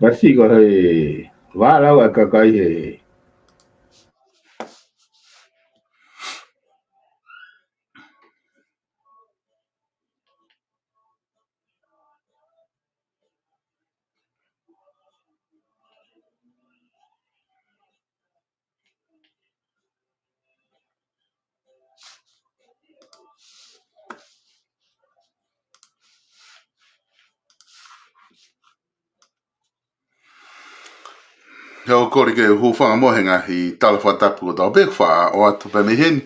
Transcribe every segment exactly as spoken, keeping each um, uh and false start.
Masi ko e vālau ʻa e kakai he. He ʻoku ou kole ke u hūfanga mo e ngaahi tala fakatapu kotoa pē ʻoku faʻa ʻoatu pē mei heni.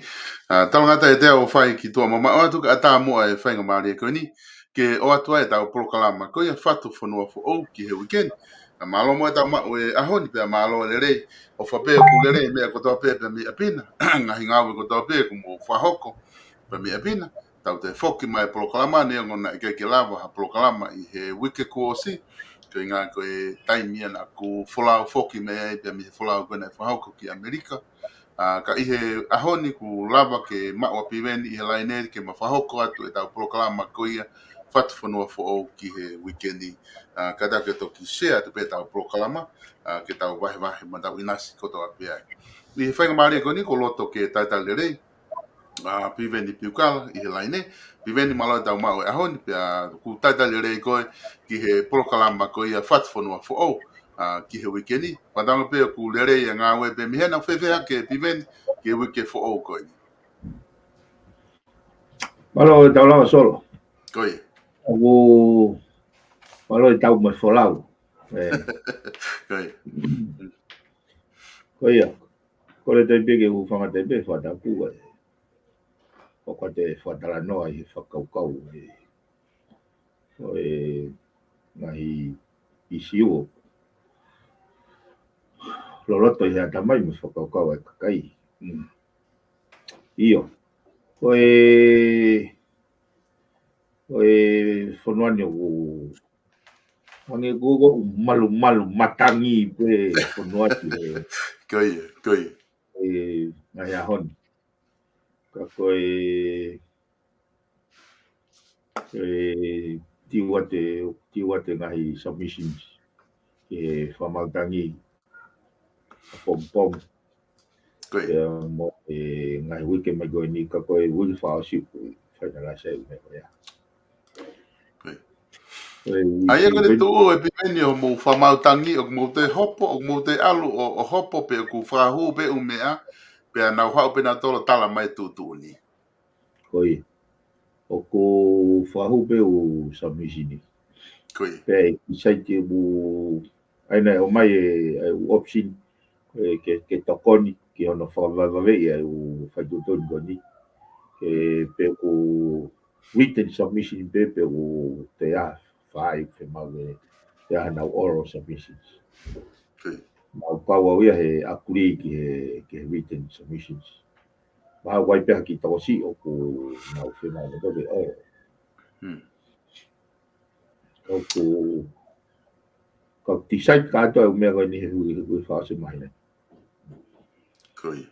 ʻA, talangata ʻe te au fai ki tuʻa mamaʻo atu kae ʻatā muʻa e faingamālie ko eni ke ʻoatu ai ʻetau polokalama ko ia Fatu Fonua Foʻou ki he uike ni. ʻA, mālō mo ʻetau maʻu e ʻaho ni pea mālō e lelei. ʻOfa pē ʻoku lelei e meʻa kotoa pē pea mei ʻapi na. Ngaahi ngāue kotoa pē ʻoku mou fakahoko pea mei ʻapi na. Tau toe foki mai e polokalama neongo naʻe ʻikai ke lava ha polokalama ʻi he uike kuo ʻosi. Ko e ʻuhinga ko e taimi ia naʻa ku folau foki mai ai pea mei he folau ko ē naʻe fakahoko ki ʻAmelika. ʻA, ka ʻi he ʻaho ni kuo lava ke maʻu ʻa Piveni ʻi he laine ke ma fakahoko atu ʻetau polokalama ko ia Fatu Fonua Foʻou ki he uike ni. ʻA, kātaki ke toki share atu pē ʻetau polokalama, ʻa, ke tau vahevahe mo ʻetau ʻinasi kotoa pē ai. ʻI he faingamālie ko eni ʻoku ou loto ke talitali lelei ʻa Piveni Piukala ʻi he laine. Piveni, mālō ʻetau maʻu e ʻaho ni pea ʻoku talitali lelei koe ki he polokalama ko ia Fatu Fonua Foʻou, ʻa, ki he uike ni. Fakatauange pē ʻoku lelei e ngāue pē mei hena. Fēfē hake Piveni ki he uike foʻou ko eni? Mālō ʻetau lava Solo. Ko ia. ʻOku mālō ʻetau mo e folau. ʻE. Ko ia. Ko ia. Kole atu pē ke u hūfanga atu pē he fakatapu ē. ʻOku ou kole ke fakatalanoa ʻi he fakakaukau ē. Ko e ngaahi ʻīsiu ʻoku loloto ʻi he ʻatamai mo e fakakaukau ʻa e kakai. Mm. ʻIo. Ko e, ko e fonua ni ʻoku hangē ko e malumalu matangi pē fonua ni ē. Ko ia, ko ia. ʻI he ngaahi ʻaho ni. Ka ko e, e, tiu atu, tiu atu e ngaahi submissions ki he Fakamaauʻanga ʻa Pongipongi. Ko ia. Pea mo e ngaahi uike mai ko eni ka ko e uike fakaʻosi ʻoku finalize ai e meʻa ko ia. Ko ia. Ko ia. ʻA ia ko e tuʻu ē Piveni ʻo mou Fakamaauʻanga, ʻoku mou toe hopo, ʻoku mou toe ʻalu ʻo, ʻo hopo pe ʻoku fakahū pē ʻū meʻa, pea nau haʻu pē nautolu ʻo tala mai e tuʻutuʻuni? Ko ia. ʻOku fakahū pē ʻū submission ni. Ko ia. Pea ʻe decide ʻū, ʻa ia naʻe ʻomai e, e ʻū option, e, ke, ke tokoni ki hono fakavavevave ʻa e ʻū faitotonu ko eni. Ke pe ʻoku written submission pē, pe ʻoku toe ʻi ai ha fai ke mau e, te ʻi ai haʻanau oral submissions. Ko ia. Mau kau au ia he agree ki he, ki he written submissions. Mahalo ʻoku ʻi ai pē ha kiʻi tokosiʻi ʻoku nau fiemaʻu mo toki oral. Hmm. ʻOku, ka decide kātoa e ʻū meʻa ko eni he hui, hui fakaʻosi māhina. Ko ia.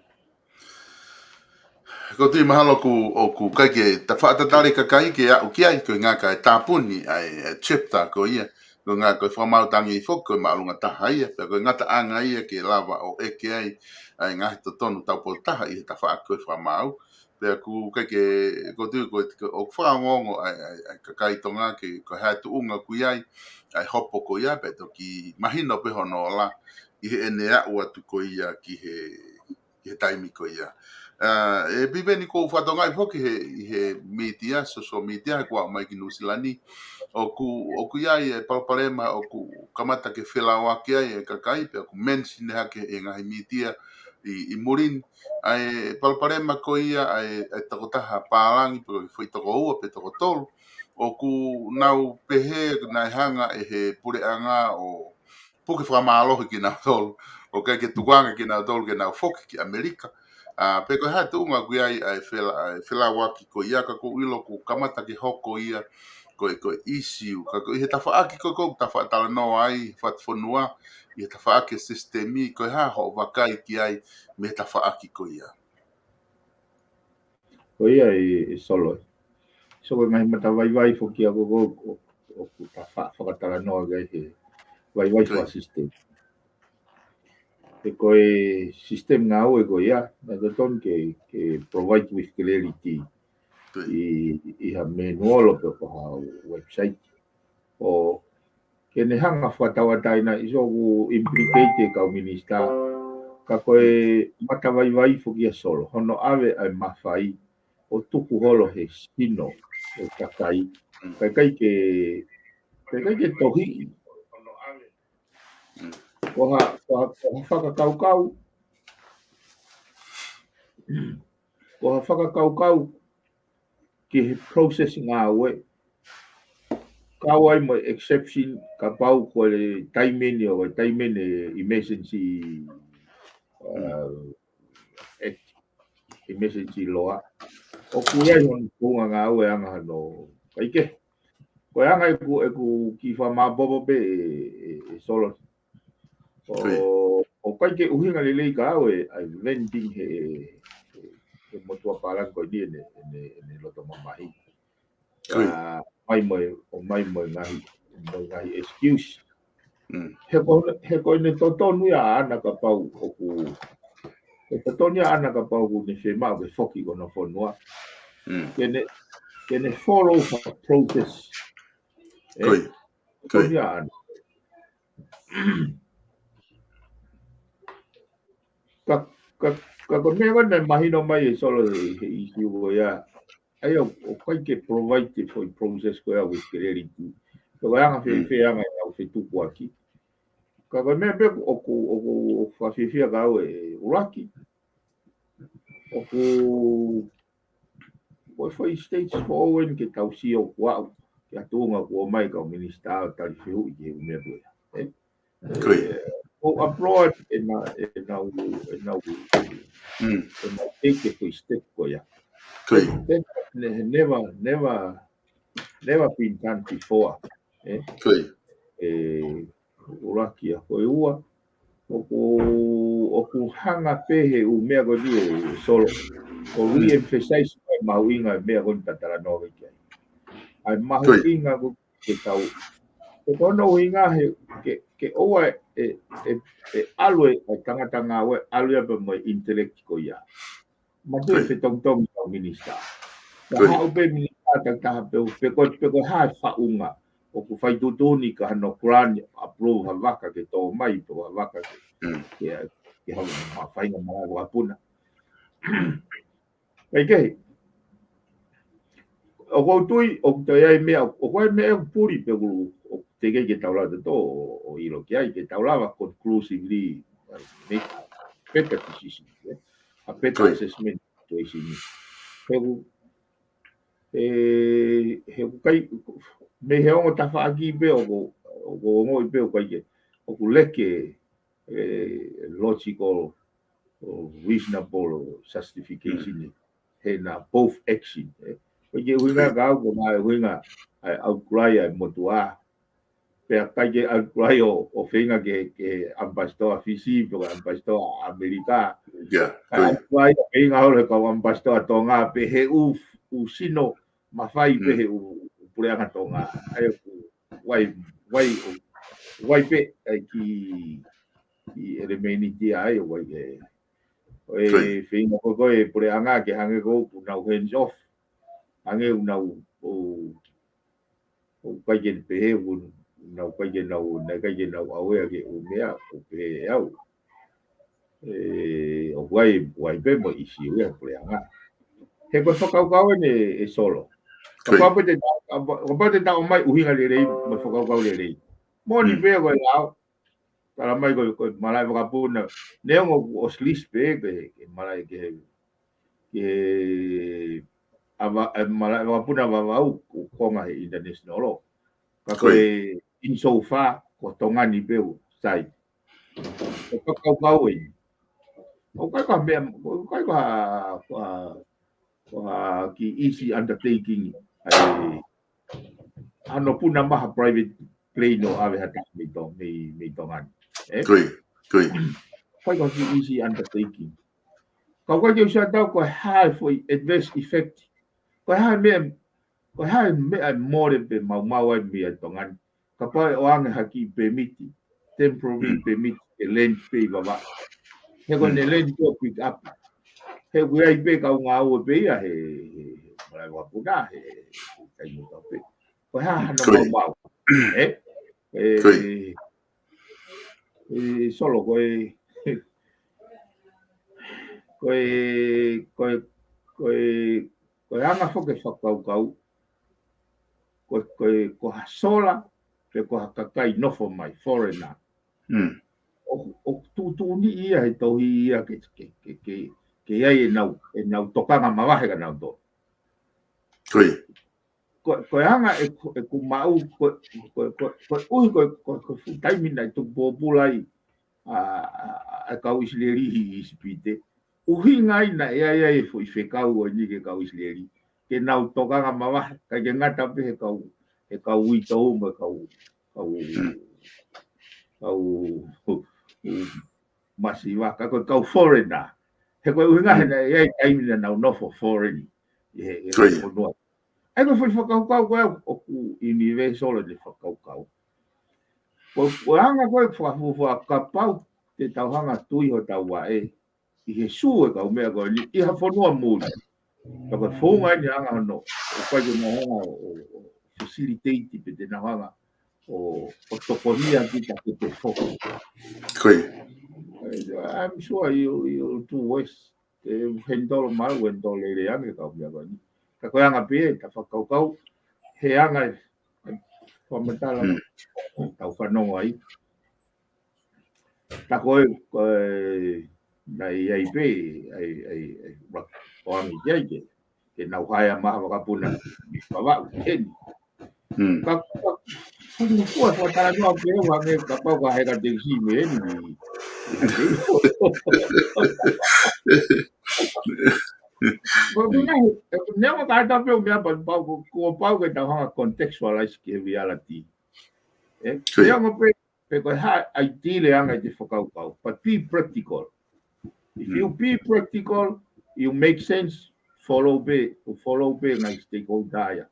Ko e tui mahalo ʻoku, ʻoku ʻikai ke ta faʻa tatali kakai ke aʻu ki ai, ko e ʻuhinga kae tāpuni ʻa e, ʻa e chapter ko ia. Ko e ʻuhinga ko e Fakamaauʻanga foki ko e māʻolunga taha ia, pea ko e ngataʻanga ia ke lava ʻo ʻeke ai ʻa e ngaahi totonu taupotu taha ʻi he tafaʻaki ko e fakamaau. Pea ʻoku ʻikai ke, ko e tui ko e, ko e, ʻoku fakaongoongo ʻa e, ʻa e, ʻa e kakai Tonga ke, ko e hā e tuʻunga ʻoku ʻi ai ʻa e hopo ko ia, pea toki mahino pē hono ola ʻi heʻene aʻu atu ko ia ki he, ki he taimi ko ia. ʻA, ʻe Piveni, ʻoku ou fakatokangaʻi foki he, ʻi he mītia, social media, he kuo aʻu mai ki Nuʻusila ni, ʻoku, ʻoku ʻi ai e palopalema, ʻoku kamata ke felauʻaki ai e kakai, pea ʻoku mention hake ʻe he ngaahi mītia ʻi, ʻi muli ni ʻa e palopalema ko ia ʻa e, ʻa e tokotaha pālangi, pe ko e foʻi toko ua pe toko tolu, ʻoku nau pehē naʻe hanga ʻe he puleʻanga ʻo puke fakamālohi kinautolu, ʻo ʻikai ke tukuange kinautolu ke nau foki ki ʻAmelika. ʻA, pe ko e hā e tuʻunga ʻoku ʻi ai ʻa e fela-, ʻa e felāuaki ko ia, ka ʻoku ou ʻilo ʻoku kamata ke hoko ia ko e, ko e ʻisiū, ka ko e ʻi he tafaʻaki ko ē ʻoku ta faʻa talanoa ai, fatufonua, ʻi he tafaʻaki e sisitemi, ko e hā hoʻo vakai ki ai mei he tafaʻaki ko ia. Ko ia ʻe, ʻe Solo. So ko e ngaahi matavaivai foki ia ko ē ʻoku, ʻoku ta faʻa fakatalanoa ki ai he vaivai Ko ia. faka-sisitemi. He ko e sisitemi ngāue ko ia, naʻe totonu ke, ke provide with clarity Ko ia. ʻi, ʻi ha manual pe ko ha website. ʻO ke ne hanga fakatauʻatāina ʻi so ʻoku implicate e kau minisitā. Ka ko e matavaivai foki ia Solo, hono ʻave ʻa e mafai ʻo tuku holo he sino ʻo e kakai. Mm. Kae ʻikai ke, kae ʻikai ke tohiʻi. Mm. Ko ha, ko ha, ko ha fakakaukau, ko ha fakakaukau ki he process ngāue. Kau ai mo e exception kapau ko e taimi ni ʻo e taimi ni emergency, Mm. uh, act, emergency law. ʻOku ʻi ai hono tuʻunga ngāue anga hano kaike. Ko e anga ʻeku, ʻeku kiʻi fakamāpopo pē ʻe, ʻe, ʻe Solo. ʻO, Ko ia. ʻoku ʻikai ke ʻuhinga lelei ka au e, ʻa e venting he, he, he motuʻa pālangi ko eni ʻene, ʻene, ʻene loto mamahi. Ko ia. ʻA, mai mo e, ʻomai mo e ngaahi, mo e ngaahi excuse. Mm. He ko, he ko ʻene totonu ia ʻaʻana kapau ʻoku, he totonu ia ʻaʻana kapau ʻoku ne fiemaʻu ke foki ki hono fonua. Mm. Ke ne, ke ne follow ha process. Ko ia. Ko ia. Totonu ia ʻaʻana. Ka, ka, ka ko e meʻa ko ē naʻe mahino mai ʻe Solo he, he ʻisiū ko ia. ʻA ia ʻoku ʻikai ke provide for process ko ia with clarity. Ko e anga fēfē ʻa e anga ʻenau fetukuaki. Ka ko e meʻa pē ʻoku, ʻoku, ʻoku fakafiefia ka au ʻe ʻuluaki. ʻOku, ko e foʻi stage foʻou eni ke tau sio kuo aʻu ki ha tuʻunga kuo ʻomai kau minisitā ʻo tali fehuʻi ki he ʻū meʻa ko ia. ʻE? Ko ia. ʻO applaud ʻenau, ʻenau, ʻenau, Mm. ʻenau take e foʻi step ko ia. Ko ia. That, that ne-, never, never, never been done before. ʻE? Ko ia. ʻE, ʻuluaki ia, ko e ua. ʻOku, ʻoku hanga pē he ʻū meʻa ko eni ʻe Solo. ʻO Mm. re-emphasize mai mahuʻinga e meʻa ko eni ta talanoa ki ai. ʻA e Ko ia. mahuʻinga ko ke tau. Ko hono ʻuhinga he, ke, ke ʻoua ʻe, ʻe, ʻe ʻalu e, ʻa e tangata ngāue, ʻalu ia pē mo e intellect ko ia. Mate Ko ia. fetongitongi kau minisitā. Ka Ko ia. haʻu pē minisitā takitaha pē, pe ko, pe ko e hā e faʻunga. ʻOku fai tuʻutuʻuni ka hano grant approve ha vaka ke tō mai, pe ko ha vaka ke, Mm. ke, ke haʻu mo ha faʻahinga malaʻe vakapuna. Kaikehe. ʻOku ou tui, ʻoku toe ʻi ai meʻa, ʻoku ʻi ai meʻa ʻoku puli pe ʻoku, ʻoku teʻeki ke tau lava ʻo, ʻo ʻilo ki ai, ke tau lava conclusively, uh, make a better decision, ē? A better Ko ia. assessment to ʻa e sini. He ʻoku, ʻe, he ʻoku ʻikai, mei he ongo tafaʻaki pē ʻoku, ʻoku ongoʻi pē ʻoku ʻikai ke, ʻoku leke, ʻe, logical ʻo reasonable justification Mm. he na both action, ē. Ko e ʻuhinga Ko ia. ka au ko e ʻuhinga ʻa e outcry ʻa e motuʻa. Pea ʻikai ke outcry ʻo, ʻo feinga ke, ke ambassador ʻa Fisi, pe ko e ambassador ʻa ʻAmelika. Yeah, Ka ko ia. outcry ʻo feinga ʻo le kau ambassador ʻa Tonga pe he ʻū, ʻū sino mafai pe Mm. he ʻū, ʻū puleʻanga Tonga. ʻA ia ʻoku wai, wai, wai pē ʻa e kiʻi, kiʻi ʻelemēniti ʻa ia ʻoku ʻikai ke. ʻO e Ko ia. feinga ko ē ʻa e puleʻanga ke hangē ko ē ʻoku nau hands off. Hangē ʻoku nau, ʻo, ʻoku ʻikai ke pehē, ʻoku nau ʻikai ke nau, naʻe ʻikai ke nau aware ki he ʻū meʻa, ʻoku pehē ʻe au. ʻE, ʻoku ʻi ai, ʻoku ʻi ai pē mo e ʻisiū ia he puleʻanga. He ko e fakakaukau eni ʻe Solo. Ko ia. Kapau pē te ta, kapau te ta ʻomai ʻuhinga lelei, mo e fakakaukau lelei. Moʻoni Mm. pē ko e lao, tala mai ko, ko e malaʻe vakapuna. Neongo ʻoku ʻosi list pē, ke, ke malaʻe ke, ke ava, ʻe, malaʻe vakapuna Vavaʻu, ʻoku konga he international law. Ka Ko ia. ko e in so far, ko Tonga ni pē ʻoku sai. Ko e fakakaukau eni. ʻOku ʻikai ko ha meʻa, ʻoku ʻikai ko ha, ko ha, ko ha kiʻi easy undertaking, ʻa e, hano puna mai ha private plane ʻo ʻave ha taha mei Tong-, mei, mei Tonga ni. Ē? Ko ia, ko ia. ʻIkai ko ha kiʻi easy undertaking. Ka ʻoku ʻikai ke u sio atu au ko e hā e foʻi adverse effect. Ko e hā e meʻa, ko e hā e meʻa ʻe mole pe maumau ai mei Tonga ni. Kapau ʻe ʻoange ha kiʻi pēmiti, temporary permit, ke land pē ʻi Vavaʻu. He ko ʻene land pē ʻo pick up. He ʻoku ʻi ai pē kau ngāue pē ia he, he, he, malae vakapuna, he, he taimi ʻo tau pē. Ko e hā hano maumau. Ē? Ē, ē, Solo, ko e, ko e, ko e, ko e, ko e anga foki e fakakaukau, ko, ko, ko ha sola, pe ko ha kakai nofo mai, foreigner. ʻO, ʻo tuʻutuʻuni ia he tohi ia ke, ke, ke, ke, ke ʻi ai ʻenau, ʻenau tokanga mavahe ka nau tō. Ko, ko e anga ʻeku, ʻeku maʻu, ko, ko, ko, ko, ʻuhi ko, ko, ko e fuʻu taimi naʻe tuku pōpula ai, ʻa, ʻa, ʻa e kau ʻIsileli ʻi ʻIsipite. ʻUhinga ia naʻe ʻi ai, ʻi ai e foʻi fekau ʻo eni ki he kau ʻIsileli. Ke nau tokanga mavahe, ʻikai ke ngata pē he kau, he kau uitou mo e kau, kau, kau masiva, ka ko e kau foreigner. He ko e ʻuhinga he naʻe ʻi ai e taimi naʻa nau nofo foreign. ʻI he, ʻi he fonua. ʻA ia ko e foʻi fakakaukau ko ē ʻoku universal ʻene fakakaukau. Ko, ko e anga ko ē fakafuofua kapau te tau hanga tui hotau vaʻe ʻi he sū e kau meʻa ko eni ʻi ha fonua muli. Ka ko e founga eni anga hono, ʻoku ʻikai ke nau hanga ʻo, ʻo, ʻo facilitate pe te nau hanga ʻo, ʻo tokonia kita ke te foki. Ko ia. I'm sure you, you do worse. Te handle malu, handle lelei ange kau meʻa ko eni. Ka ko e anga pē ia, ta fakakaukau, he anga e, e fakamatala, tau fanongo ai. Ta ko e, ko e, naʻe ʻi ai pē, ʻai, ʻai, ʻai, ʻoange ki ai ke, ke nau hire mai ha vakapuna, Vavaʻu, eni. Ka, ka, fumu kua fakatalanoa pē ʻo hangē kapau ka heka tekisi mei heni. Ko e meʻa, e, neongo ka ta pē ʻo meʻa pau, pau, ko, ko pau ke tau hanga contextualize ki he reality. Ē, neongo pē pe ko e hā e ideal ʻa e ngaahi fakakaukau. But be practical. If you be practical, you make sense, follow pē, ʻo follow pē ngaahi stakeholder ia.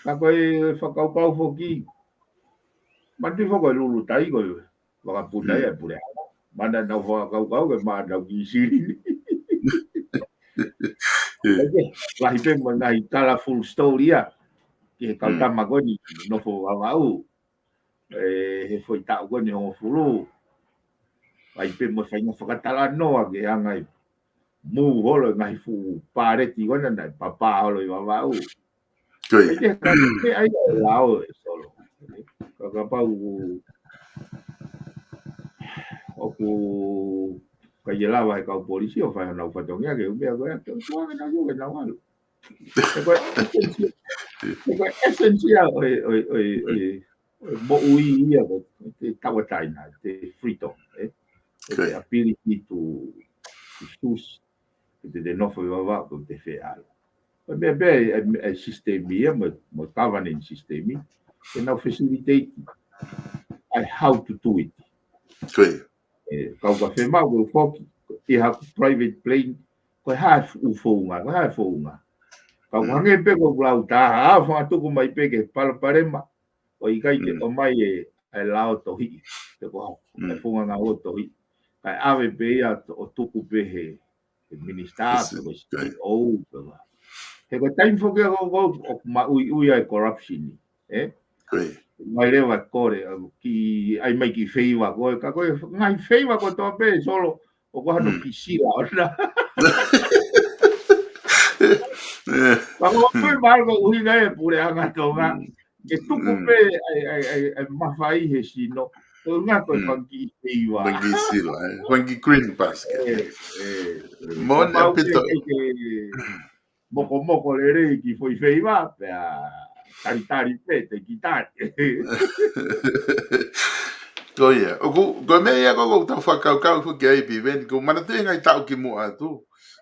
Ka ko e fakakaukau foki, manatuʻi foki ko e lulutai ko e vakapuna ia e puleʻanga. Mana nau fakakaukau ke mana nau ki silini. Lahi pē mo e ngaahi colorful story ia. Ki he kau tama ko eni, nofo Vavaʻu. ʻE, he foʻi taʻu ko eni hongofulu. ʻAi pē mo e faʻahinga fakatalanoa ke anga e mou holo e ngaahi fuʻu paleti ko ena naʻe papa holo ʻi Vavaʻu. Ko ia. ʻAi ke ka ke ʻai e lao e Solo. Ka kapau ʻoku ʻikai ke lava he kau polisi ʻo fai honau fatongia ke u meʻa ko ē. Ke u tuange na ke nau alo. He ko e essence, he ko e essence ia ʻo e, ʻo e, ʻo e, ʻo e, ʻo e moʻui ia ko e tauʻatāina, the freedom, ē? Ko e ability to, to choose, ke te, te nofo ʻi Vavaʻu, ke te fēʻalo. Ko e meʻa pē, e, e system ia, mo, mo e governing system ia, ke nau facilitate, ʻa e how to do it. Ko ia. ʻE, kau ka fiemaʻu ke u foki, ʻi haku private plane, ko e hā e fuʻu founga, ko e hā e founga. Kau ka hangē pē ko e lau taha, ʻa, fanga tuku mai pē ke palopalema, ʻo ʻikai ke ʻomai e, e lao tohiʻi, pe ko e founga ngāue tohiʻi. Kae ʻave pē ia ʻo tuku pē he, he minisitā, pe ko e C E O, pe ko e. He ko e taimi foki ia ko, ko, ʻoku maʻuiʻui ai e corruption. Ē? Mai leva kore, ʻa, ki, ʻai mai ki feiva ko ē, ka ko e ngaahi feiva ko ē toa pē Solo, ʻoku hano ki sila ʻona. Ka ko e pē mālō ko e ʻuhinga e puleʻanga Tonga, ke tuku pē ʻai, ʻai, ʻai, ʻai mafai he sino, ko e ngā ko e fanga kiʻi feiva. Fanga kiʻi sila, ē. Fanga kiʻi green basket. Ē, ē, ē. Mo ne kapau pito. Ke, ke, mokomoko lelei ki foʻi feiva, pea talitali pē te ki tali. Ko ia, ʻoku, ko e meʻa ia ko ē ʻoku tau fakakaukau foki ai Piveni, ʻoku ou manatuʻi he ngaahi taʻu kimuʻa atu.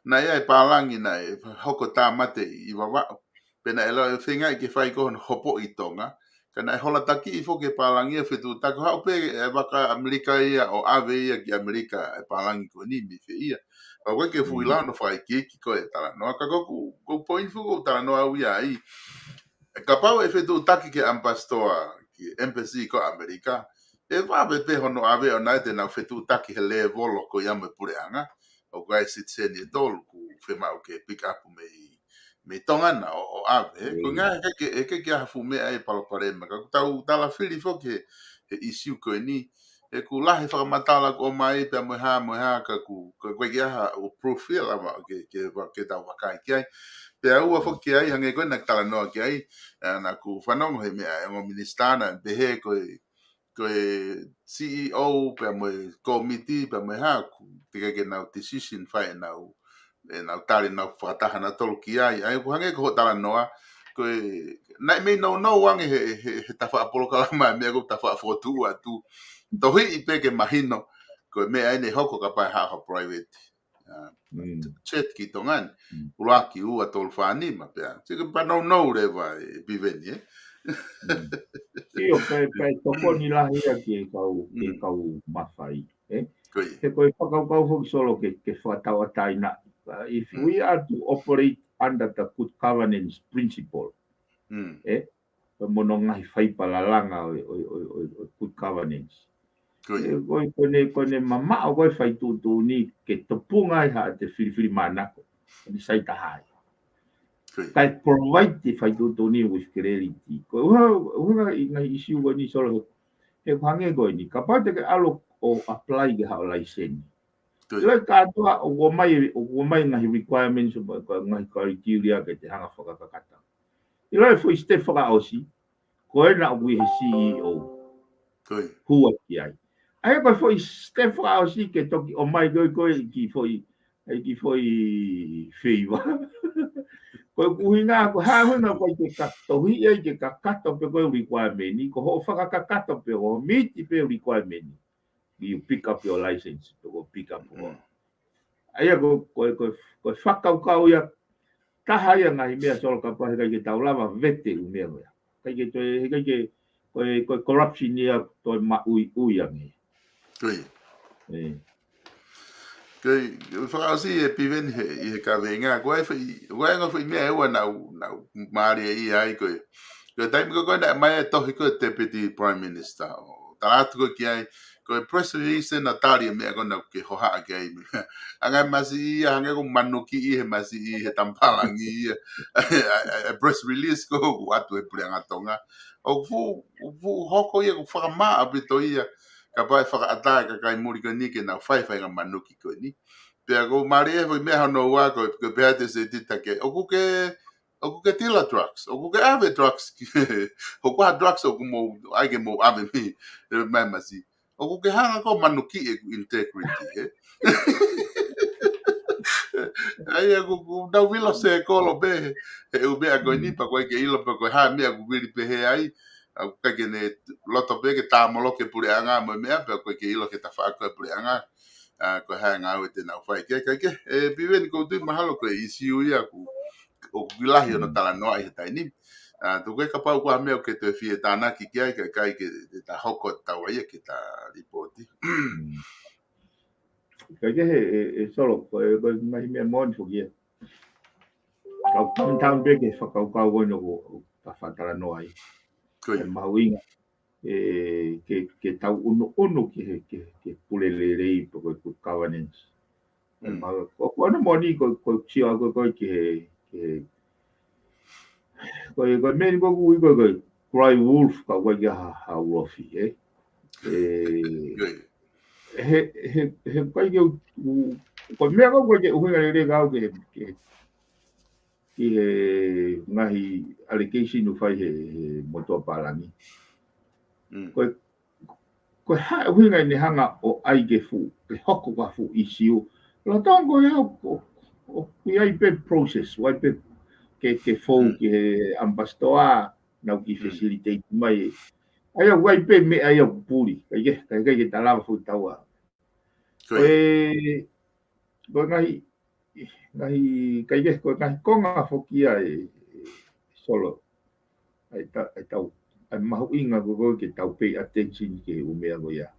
Naʻe ʻi ai e pālangi naʻe hoko tāmate ʻi Vavaʻu. Pea naʻe lau e feingaʻi ke fai ko hono hopoʻi Tonga. Ka naʻe hola takiʻi foki e pālangi ia fetuʻutaki, haʻu pē e vaka ʻAmelika ia ʻo ʻave ia ki ʻAmelika e pālangi ko eni mei fē ia. Pea ko e ke fui Mm. lao no fai kiki ko e talanoa. Ka ko ʻeku, ko e poini foki ʻoku ou talanoa au ia ai. Kapau ʻe fetuʻutaki ki he ʻamipasitoa, ki he embassy ko ʻAmelika, ʻe vave pē hono ʻave ʻo naʻe te nau fetuʻutaki he lēvolo ko ia mo e puleʻanga, ʻoku ʻi ai e sitiseni ʻe tolu ʻoku fiemaʻu ke pick up mei, mei Tonga na ʻo, ʻo ʻave. Ko e Mm. ngaahi, ʻikai ke, ʻikai ke ʻi ai ha fuʻu meʻa ʻe palopalema. Ka ʻoku tau talafili foki he, he issue ko eni, he ʻoku lahi e fakamatala ʻoku ʻomai pea mo e hā, mo e hā, ka ʻoku, ka ʻoku ʻikai ke ʻi ai ha ʻū proof ia lava ke, ke, ke tau vakai ki ai. Pea ua Mm. foki ai, hangē ko ē naʻa ku talanoa ki ai, ʻa, naʻa ku fanongo he meʻa ʻa e ongo minisitā naʻe pehē ko e, ko e C E O pea mo e kōmiti pea mo e hā, ʻoku teʻeki ke nau decision fai ʻenau, ʻenau tali ʻenau fakataha nautolu ki ai. ʻA ia ʻoku hangē ko hoʻo talanoa, ko e, naʻe mei nounou ange he, he, he tafaʻaki polokalama e meʻa ko e tafaʻaki fokotuʻu atu. Tohiʻi pē ke mahino, ko e meʻa eni ʻe hoko kapau ʻe haʻu ha private, ʻa, Mm. jet ki Tonga ni. Mm. ʻUluaki, ua, tolu, fā, nima pea. Sio ke pā nounou leva ē Piveni, ē? Mm. ʻIo, pea, pea tokoni lahi ia ki he kau, ki he Mm. kau mafai, ē? Ko ia. He ko e fakakaukau foki Solo ke, ke fakatauʻatāinaʻi. Uh, if Mm. we are to operate under the good governance principle, Mm. ē? Ko e mo hono ngaahi faipa lalanga ʻo e, ʻo e, ʻo e, ʻo e, ʻo e good governance. Ko ia. Ē, ko e, ko ʻene, ko ʻene mamaʻo ko ē fai tuʻutuʻuni ke tupunga ai haʻate filifilimānako. ʻEne sai taha ai. Ko ia. Kae provide e fai tuʻutuʻuni with clarity. Ko e ʻuhinga, ʻuhinga ʻi he ngaahi issue ko eni Solo he, he hangē ko eni. Kapau te ke ʻalu ʻo apply ki haʻo laiseni. Ko ia. ʻIlo kātoa ʻoku ʻomai, ʻoku ʻomai ngaahi requirements, ʻo, ko e ngaahi criteria ke te hanga fakakakato. ʻIlo e foʻi step fakaʻosi, ko ena ʻoku ʻi he C E O. Ko ia. Hua ki ai. ʻA ia ko e foʻi step fakaʻosi ke toki ʻomai ko ē, ko e kiʻi foʻi, e kiʻi foʻi favor. Ko e ʻuhinga, ko e hā e ʻuhinga ko e ke kakato, ʻi ai ke kakato pē ko e requirement, ko hoʻo fakakakato pē, hoʻo miti pē requirement. You pick up your license, pe ko e pick up Mm. ʻA ia ko, ko, ko, ko e fakakaukau ia, taha ia ngaahi meʻa Solo kapau he ʻikai ke tau lava vete ʻū meʻa ko ia. ʻIkai ke toe, he ʻikai ke, ko e, ko e corruption ia toe maʻuiʻui ange. Ko ia. Ē. Ko e, fakaʻosi ē Piveni he, ʻi he kaveinga, ko e foʻi, ko e ngaahi foʻi meʻa ʻe ua naʻa ku, naʻa ku mālieʻia ai ko e. Ko e taimi ko ē naʻe ʻomai e tohi ko e Deputy Prime Minister. ʻO tala atu ko ē ki ai, ko e press release naʻe tali e meʻa ko ē naʻa ke hohaʻa ki ai. ʻA e ngaahi masiʻi ia, hangē ko e manuki ʻi he masiʻi he tamapālangi ia. E, e, e press release ko ē ʻoku ʻoatu ʻe he puleʻanga Tonga. ʻOku fuʻu, fuʻu hoko ia, ʻoku fakamaʻa ʻaupito ia. Kapau ʻe fakaʻatā e kakai muli ko eni ke nau fai e faʻahinga manuki ko eni. Pea ʻoku ou mālieʻia e foʻi meʻa hono ua ko e, ko e pehē atu ʻe Setita ke, ʻoku ke, ʻoku ke tila drugs, ʻoku ke ʻave drugs ki, ʻoku ʻi ai ha drugs ʻoku mou, ʻai ke mou ʻave mei, mei masiʻi. ʻOku ke hanga ʻo manukiʻi ʻeku integrity, ē? ʻA ia ʻoku, ʻoku tau vilo sekolo pē he, he ʻū meʻa ko eni Mm. pea ʻoku ʻikai ke ʻilo pe ko e hā e meʻa ʻoku vili pehē ai. ʻOku ʻikai ke ne loto pē ke tāmoloki e puleʻanga mo e meʻa, pea ʻoku ʻikai ke ʻilo ki he tafaʻaki ʻo e puleʻanga. ʻA, ko e hā e ngāue te nau fai ki ai, kae kehe, ē, Piveni, ʻoku ou tui mahalo ko e issue ia ʻoku, ʻoku lahi hono Mm. talanoaʻi he taimi ni. ʻA, tuku kehe kapau ʻoku ʻi ai ha meʻa ʻoku ke toe fie tānaki ki ai, kae ʻikai ke, ke ta hoko atu ʻa ia ke ta lipooti. Mm. Kae kehe, ē, ē, Solo, ko e, ko e ngaahi meʻa moʻoni foki ia. Kau come down pē ki he fakakaukau ko ē naʻa ku, ku ta fakatalanoa ai. Ko ia. ʻE mahuʻinga, ē, ke, ke tau ʻunuʻunu ki he, ki he, ki he pule lelei pe ko e good governance. ʻE Mm. mahuʻinga, ko, ko hono moʻoni ko, ko e sio ko ē, ko ē ki he, ki he, ko e, ko e meʻa ni ko ē ʻoku ui ko e, ko e cry wolf ka ʻoku ʻikai ke ʻi ai ha, ha ulofi, ē? Ē, Ko ia. he, he, he ʻikai ke u, u, ko e meʻa ko ē ʻoku ʻikai ke ʻuhinga lelei kiate au ki he, ki he, ki he ngaahi allegation ʻoku fai he, he motuʻa pālangi. Mm. Ko e, ko e hā e ʻuhinga ʻene hanga ʻo ʻai ke fuʻu, ke hoko ko ha fuʻu issue. Lolotonga ko ia ʻoku, ʻoku ʻi ai pē process, ʻoku ʻi ai pē ke, ke fou Mm. ki he ʻamipasitoa, nau kiʻi Mm. facilitate mai. ʻA ia ʻoku ʻi ai pē meʻa ia ʻoku puli. ʻIkai ke, ʻikai ke ta lava foki ʻo tau ʻa. Ko e, ko e ngaahi, ngaahi, ʻikai ke, ko e ngaahi konga foki ia ʻe, ʻe Solo. ʻA e ta-, ʻa e tau, ʻa e mahuʻinga ko ē ke tau pay attention ki he ʻū meʻa ko ia.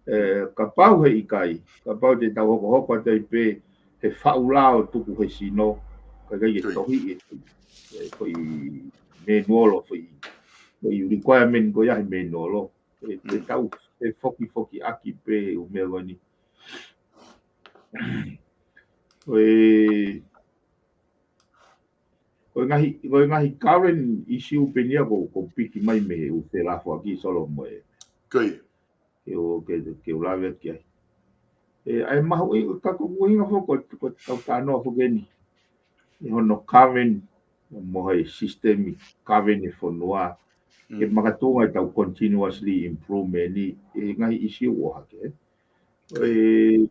ʻE, kapau he ʻikai, kapau te tau hokohoko atu ai pē he faʻu lao tuku he sino, ka ʻikai ke tohi e, e, ko e manual, ko e, ko e requirement ko ia he manual. ʻE, te tau, ʻe fokifoki ʻaki pē ʻū meʻa ko eni. Ko e, ko e ngaahi, ko e ngaahi current issue pē eni ia ko, ko piki mai mei he ʻū felafoaki Solo mo e. Ko ia. Ke u, ke, ke u lave ki ai. ʻE, ʻa e mahuʻi, ka ko e ʻuhinga foki ko, ko e tau talanoa foki eni. ʻI hono govern, mo e system govern e fonua. Ke makatuʻunga ʻetau continuously improvement ʻi he ngaahi issue ʻoku ʻohake. ʻE,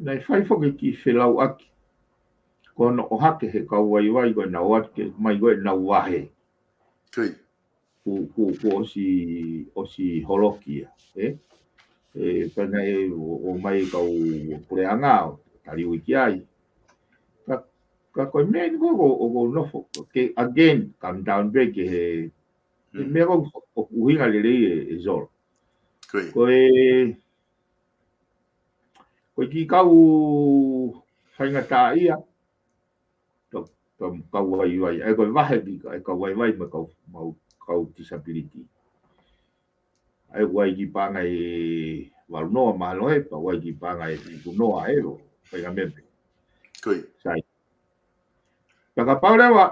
naʻe fai foki e kiʻi felauʻaki. Ko hono ʻohake he kau vaivai ko ʻenau ʻoatu ke mai ko ʻenau vahe. Kuo, kuo, kuo ʻosi, ʻosi holoki ia, ē? ʻE, pea naʻe ō, ō mai kau puleʻanga ʻo tali ui ki ai. Ka, ka ko e meʻa eni ko, ko, ʻoku ou nofo, ke again, come down back ki he, he meʻa ko, ʻoku ʻuhinga lelei ʻe, ʻe Solo. Ko e, ko e kiʻi kau faingataʻaʻia, kau, kau, kau vaivai. ʻA ia ko e vahe ki, ʻa e kau vaivai mo e kau, mo e kau disability. ʻA ia ʻoku ʻi ai e kiʻi paʻanga ʻe valu noa mahalo ē, pea ʻoku ʻi ai e kiʻi paʻanga ʻe fitu noa ē, ʻo, faʻahinga meʻa pē. Sai. Pea kapau leva,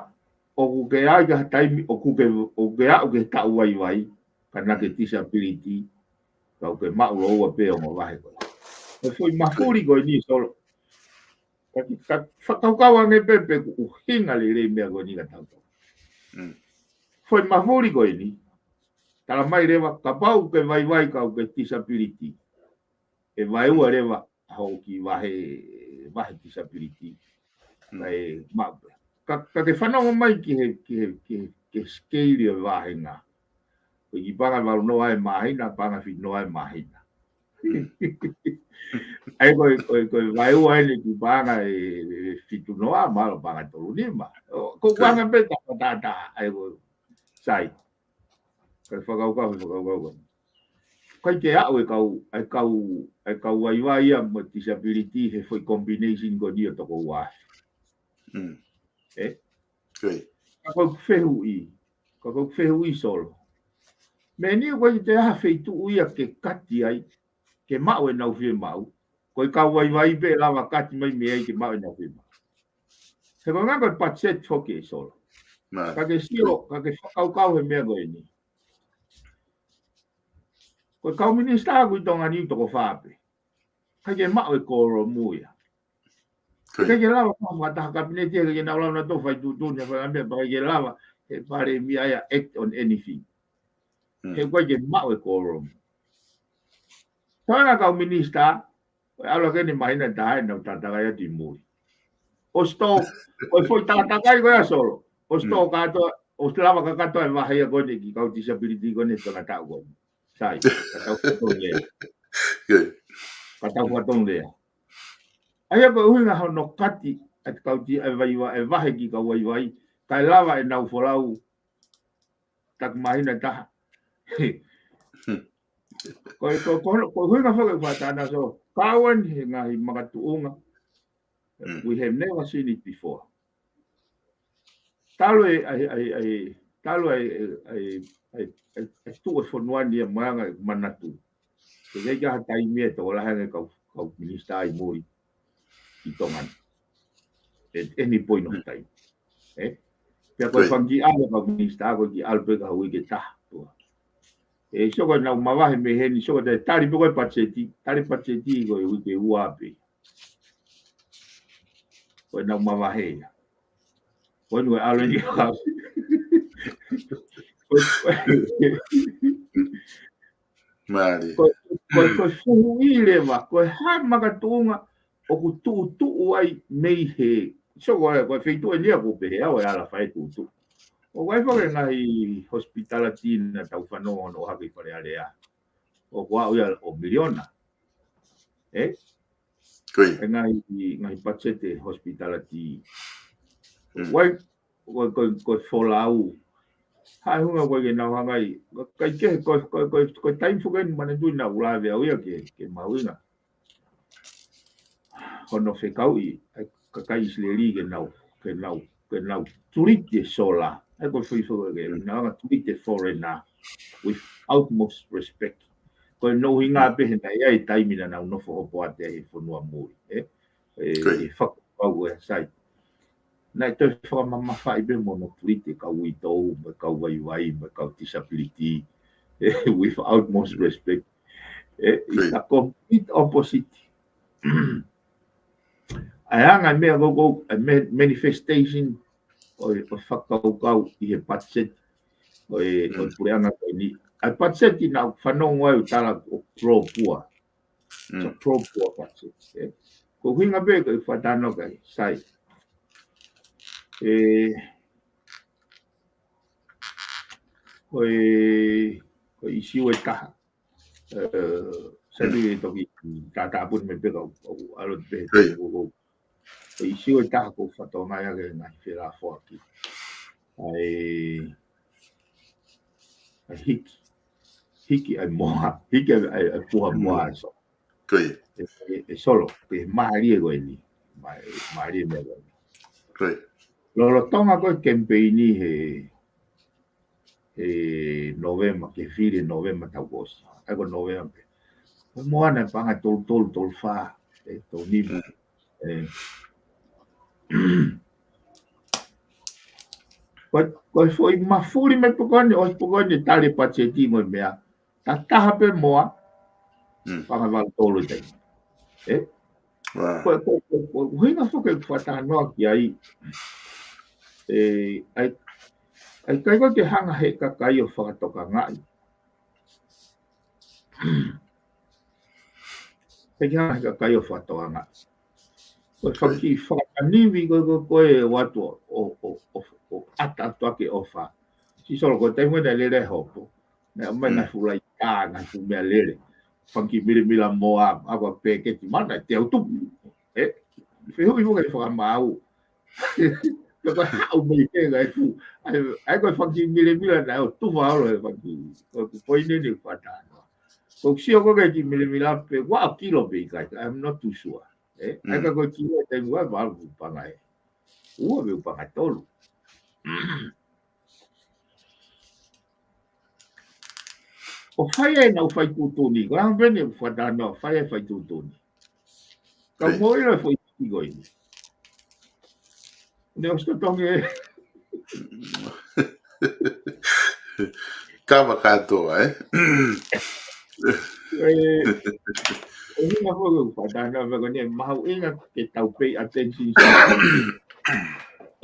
ʻoku ke ʻi ai ki ha taimi, ʻoku ke, ʻoku ke aʻu ki he taʻu vaivai, ka naʻa ke disability, ka ʻoku ke maʻu lōua pē ʻo mo vahe ko ē. Ko e foʻi mafuli ko eni Solo. Ka ki, ka fakakaukau ange pē pe ʻoku ʻuhinga lelei meʻa ko eni ka tau tau. Foʻi mafuli ko eni. Tala mai leva kapau ke vaivai ka ʻoku ke disability. ʻE vaeua leva hoʻo kiʻi vahe, vahe disability. Ka ʻe maʻu pē. Ka, ka ke fanongo mai ki he, ki he, ki he, ki he scale ʻo e vahenga. Ko e kiʻi paʻanga ʻe valu noa ʻe māhina, paʻanga ʻe fitu noa ʻe māhina. ʻA ia ko e, ko e, ko e vaeua eni kiʻi paʻanga ʻe, ʻe fitu noa, mahalo paʻanga ʻe tolu nima. ʻO, ko e paʻanga pē ta, ta, ta, ʻa ia ko e, sai. Ka e fakakaukau, fakakaukau. ʻIkai ke aʻu e kau, ʻa e kau, ʻa e kau vaivai ia mo e disability he foʻi combination ko eni ʻo toko ua. Ē? Ka ko e fehuʻi, ka ko e fehuʻi Solo. Meʻa ni ʻoku ʻikai toe ʻi ai ha feituʻu ia ke kati ai, ke maʻu ʻenau fiemaʻu. Ko e kau vaivai pē lava kati mai mei ai ke maʻu ʻenau fiemaʻu. He ko e ʻuhinga ko e budget foki ē Solo. Ka ke sio, ka ke fakakaukau he meʻa ko eni. Ko e kau minisitā ʻoku ʻi Tonga ni ʻoku toko fā pē. ʻIkai ke maʻu e kōlomu ia. ʻIkai ke lava ko e fakataha kapineti, ʻikai ke nau lava nautolu fai tuʻutuʻuni, fai meʻa, pea ʻikai ke lava he palēmia ia act on anything. He ʻoku ʻikai ke maʻu e kōlomu. Ko e ngaahi kau minisitā, ko e ʻalu hake eni māhina ʻe taha ʻenau tātaka ia ʻi muli. ʻOsi tō, ko e foʻi tātaka ia ko ia Solo. ʻOsi tō kātoa, ʻosi lava kātoa e vahe ia ko eni ki he kau disability ko eni he tangata ko eni. Sai, ka tau fakatonu lea. Ka tau fakatonu lea. ʻA ia ko e ʻuhinga hono kati, ʻa e kau ti, ʻa e vaivai, ʻa e vahe ki he kau vaivai, kae lava ʻenau folau, taku māhina ʻe taha. Ko e, ko, ko, ko e ʻuhinga foki ʻoku faʻa tana Solo. Ka ʻoku ʻi ai e ngaahi makatuʻunga. We have never seen it before. Talu e, ʻa e, ʻa e, ʻa e, talu e, ʻa e, ʻa e, ʻa e, ʻa e, ʻa e tuʻu e fonua ni ʻa e maʻanga ʻe manatu. Ke kei ka ha taimi ʻe tokolahi ange kau, kau minisitā ʻi muli ʻi Tonga ni. At any point of time. Ē? Pea ko e fanga kiʻi ʻalu kau minisitā ko e kiʻi ʻalu pē ka uike ʻe taha. Ē, sio ko ʻenau mavahe mei heni, sio ko e tali pē ko e patiseti, tali patiseti ko e uike ʻe ua pē. Ko ʻenau mavahe ia. Ko eni ko e ʻalu eni ka. Ko e, ko e, ko e, ko e fehuʻi leva, ko e hā e makatuʻunga ʻoku tuʻutuʻu ai mei he, sio ko e, ko e feituʻu eni ʻoku pehē au ʻe ala fai tuʻutuʻu. ʻOku ʻi ai foki e ngaahi hospitality naʻa tau fanongo ʻoku ʻohake ʻi Fale Alea. ʻOku ʻaʻu ia ʻo miliona. Ē? Ko ia. E ngaahi, ngaahi patiseti hospitality. Mm. ʻOku ʻi ai, ko, ko, ko e folau. Haʻu e hunga ko ē ke nau hanga ai. Ko e kai ke, ko, ko, ko, ko e taimi foki eni manatuʻi naʻa ku lave au ia ke, ke mahuʻinga hono fekauʻi ʻa e kakai ʻIsileli ke nau, ke nau, ke nau tulite sola. ʻA ia ko e foʻi foʻi ke, mm, nau hanga tulite foreigner with utmost respect. Ko e ʻuhinga, mm, pē he naʻe ʻi ai e taimi naʻa nau nofo hopoate ai he fonua muli, ē? Ē, ko ia. ʻE fakapapau ē Sai. Naʻe toe fakamamafaʻi pē mo hono tulite kau uitou, mo e kau vaivai, mo e kau disability, ē, with utmost respect. Ē, ko ia. It's a complete opposite. ʻA e anga e meʻa ko ē, ʻa e ma-, manifestation ʻo e, ʻo e fakakaukau ʻi he patiseti ʻo e, ʻo e, mm, puleʻanga ko eni. ʻA e patiseti naʻa ku fanongo ai ʻoku tala ʻoku pro-poor. Mm. It's a pro-poor budget, ē. Ko e ʻuhinga pē ko e fakatalanoa ki ai, Sai. Ē, ko e, ko e ʻīsiu ʻe taha. Ē, Sai, mm, pē toki tātāpuni mai pē kau, kau ʻalu pē. Ko ia. Ko, ko, ko e ʻīsiu ʻe taha ʻoku ou fakatokangaʻi ʻaki e ngaahi felāfoaki. ʻA e, ʻa e hiki. Hiki ʻa e moa. Hiki ʻa e, ʻa e, ʻa e puha moa, mm, ʻe Solo. Ko ia. ʻE, ʻe, ʻe Solo, pē mālie ko eni. Mā-, mālie meʻa ko eni. Ko ia. Lolotonga ko e kemipeini he, he Novema, ke fili Novema taʻu kuo ʻosi. ʻA ia ko Novema pē. Ko e moa naʻe paʻanga ʻe tolu tolu, tolu fā, ē, tolu nima. Mm. Ē. Ko, ko e foʻi mafuli mai pē ko eni, ʻosi pē ko eni tali patiseti mo e meʻa. Taha taha pē moa, mm, paʻanga ʻe valu tolu ʻi taimi. Ē? Wow. Ko, ko, ko, ko e ʻuhinga foki ʻeku fakatalanoa ki ai. Ē, ʻa e, ʻa e ʻikai ko ē ke hanga he kakai ʻo fakatokangaʻi. ʻIkai ke hanga he kakai ʻo fakatokangaʻi. Ko e fanga kiʻi fakamanivi ko ē, ko ē, ko ē ʻoatu ʻo, ʻo, ʻo, ʻo, ʻo ʻata atu ʻaki e ʻofa. Sai Solo, ko e taimi naʻe lele ai e hopo, naʻe ʻomai, mm, ngaahi fuʻu laitā, ngaahi fuʻu meʻalele. Fanga kiʻi milemila moa, ʻa ko e peketi, mana te au tupu. Ē? Fehuʻi mo e fakamaau. Pea ko e haʻu mei he ngaahi fuʻu. ʻA ia, ʻa ia ko e fanga kiʻi milemila naʻe ʻo tufa holo he fanga kiʻi. Ko e poini eni ʻeku fakatalanoa. Ko e sio ko ē ki he kiʻi milemila pē, ua ʻo kilo pē ʻikai, I'm not too sure. Ē? ʻA ia, mm, ka ko e kilo ʻe taimi ua, valu paʻanga ē. Ua pe paʻanga ʻe tolu. ʻO fai ai ʻenau fai tuʻutuʻuni, ko e anga pē eni ʻeku fakatalanoa, fai ai e fai tuʻutuʻuni. Kau, ē, mo ʻilo e foʻi tiki ko eni. Ne ʻosi totongi ē. Kava kātoa, ē? Ē, ʻuhinga foki ʻeku fakatalanoa ko eni, mahuʻinga ke tau pay attention.